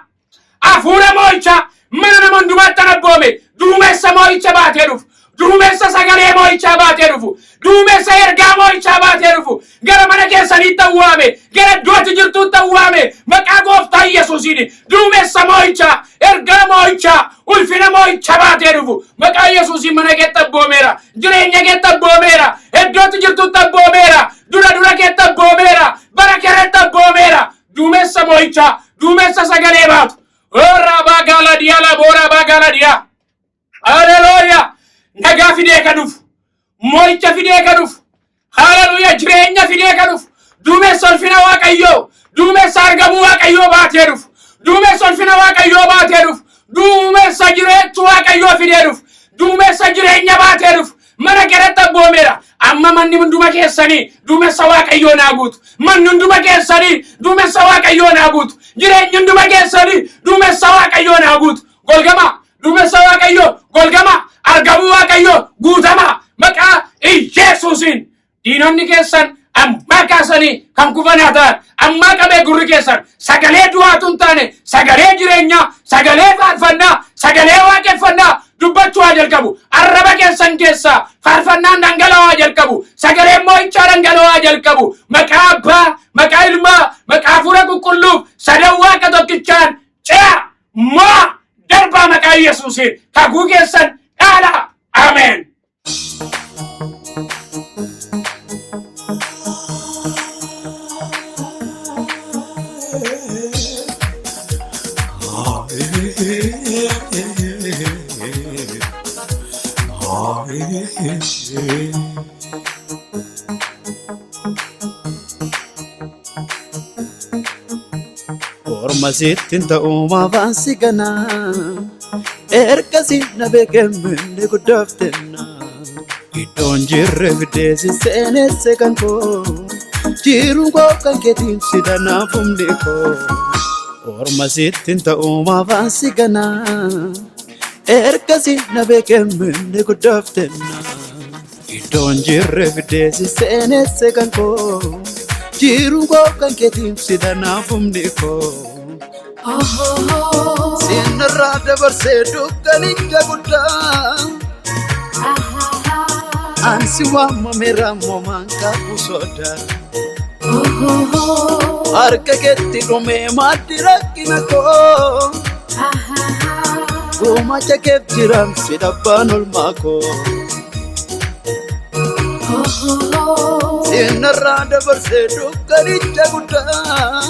hafuura moo'ichaa mana nama hundumaatti kan abboome duumessa moo'icha baatee dhufu duumessa sagalee moo'ichaa baatee dhufu duumessa ergaa moo'ichaa baatee dhufu gara mana keessaniitti awwaame gara iddootti jirtuutti awwaame maqaa gooftaa Yesuusiin duumessa moo'ichaa ergaa moo'ichaa ulfina moo'icha baatee dhufu maqaa Yesuusiin mana keetti abboomeera jireenya keetti abboomeera iddootti jirtuutti abboomeera dura dura keetti abboomeera bara keetti abboomeera duumessa moo'ichaa duumessa sagalee baatu. Oraa baagaala diyaa la booraa baagaala diyaa. Haleluuyaa. Nagaa fidee ka dhufu. Moo'icha fidee ka dhufu. Haleluuyaa jireenya fidee ka dhufu. Duumessa ulfina Waaqayyoo. Duumessa argamuu Waaqayyoo baatee dhufu. Duumessa ulfina Waaqayyoo baatee dhufu. Duumessa jireechuu Waaqayyoo fidee dhufu. Duumessa jireenya baatee dhufu. Mana keeratti abboomeera. Amma manni hunduma keessanii duumessa Waaqayyoo naa guutu. Manni hunduma keessanii duumessa Waaqayyoo naa guutu. Jireenyi hunduma keessanii duumessa Waaqayyoo naa guutu. Golgamaa duumessa Waaqayyoo golgamaa argamuu Waaqayyoo guutamaa maqaa Iyesuusiin diinonni keessan ammaa kaasanii kan kufan haa ta'an ammaa qabee gurri keessan sagalee du'aatu hin taane sagalee jireenyaa sagalee faarfannaa sagalee waaqeffannaa dubbachuu haa jalqabu arraba keessan keessaa faarfannaan dhangala'oo haa jalqabu sagaleen moo'ichaa dhangala'oo haa jalqabu maqaa abbaa maqaa ilmaa maqaa hafuura qulqulluuf sadan waaqa tokkichaan ce'a mo'a darbaa maqaa yesuusiin kakuu keessan dhaalaa ameen. Orma sitti hin ta'u maafaan si ganaa. Ergasii na beekee minni guddaaf tenna. Iddoon jirre fidee si seenesse kan koo. Jiruun koo kan keetiin si danaaf humni koo. Orma sitti hin ta'u maafaan si ganaa. Ergasii na beekee minni guddaaftenna. Iddoon jirre fidee si seenesse kan koo. Jiruun koo kan keetiin si danaaf humni koo. Sinarraa dabarsee dukkanicha guddaa. Ansi waamameera moomaan qabu sodaa. Harka keetti dhumee maddi rakkina koo. Gumaacha keef jiram si dhabbaan olmaa koo. Sinarraa dabarsee dukkanicha guddaa.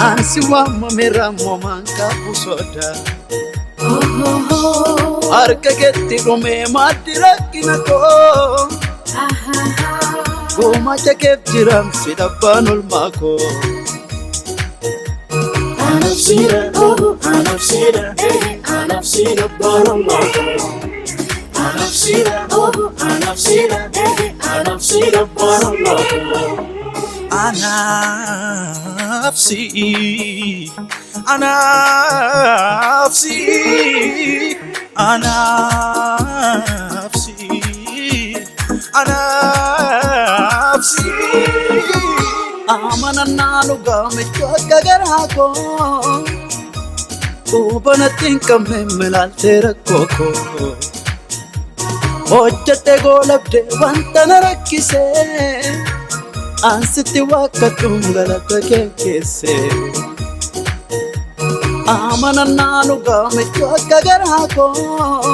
Ansi waamameera moomaan qabu sodaa. Harka keetti dhumee maddi rakkina koo. Gumaacha keef jiram si dhabbaan olmaa koo. Anaaf siidha, anaaf siidha, anaaf siidha baromaa koo. Anaaf siidha, anaaf siidha, anaaf siidha baromaa koo. Anaaf si'i, anaaf si'i, anaaf si'i, anaaf si'i. Amanannaa dhugaa michuu akka garaa koo. Qubanatti hin qabne milaaltee rakkoo koo. Hojjattee goolabdee wanta na rakkisee. Ansitti waakkadhuun galata kee keessee. Amanannaa dhugaa michuu akka garaa koo.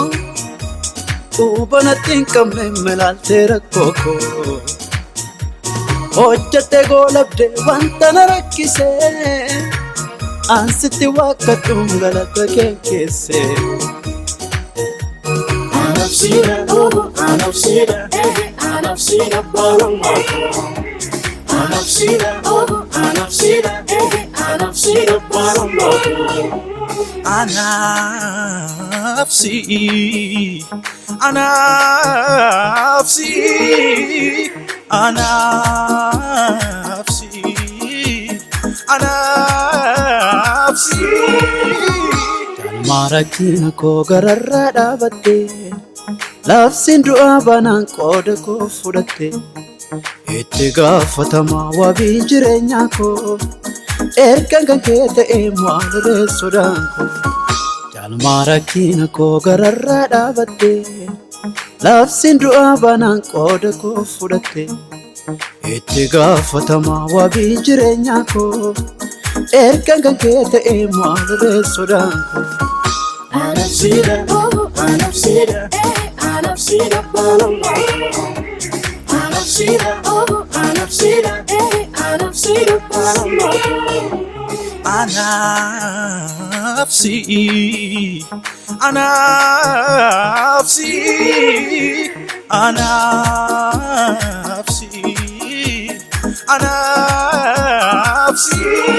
Qubanatti hin qabne milaaltee rakkoo koo. Hojjattee goolabdee wanta na rakkisee. Ansitti waakkadhuun galata kee keessee. Anaaf siidha, anaaf siidha, anaaf siidha baromaa koo. Anaaf siidha, anaaf siidha, anaaf siidha baromaa koo. Anaaf si'i, anaaf si'i, anaaf si'i, anaaf si'i. Galma rakkina koo gararraa dhaabattee labsiin du'aa banaan qooda koo fudhatte itti gaafatamaa wabii jireenyaa koo ergaan kan kee ta'e maaliree sodaan koo. Galma rakkina koo gararraa dhaabattee labsiin du'aa banaan qooda koo fudhatte itti gaafatamaa wabii jireenyaa koo ergaan kan kee ta'e maaliree sodaan koo. Anaaf siidha, anaaf siidha, anaaf siidha baromaa koo. Anaaf siidha, anaaf siidha, anaaf siidha baromaa koo. Anaaf si'i, anaaf si'i, anaaf si'i, anaaf si'i.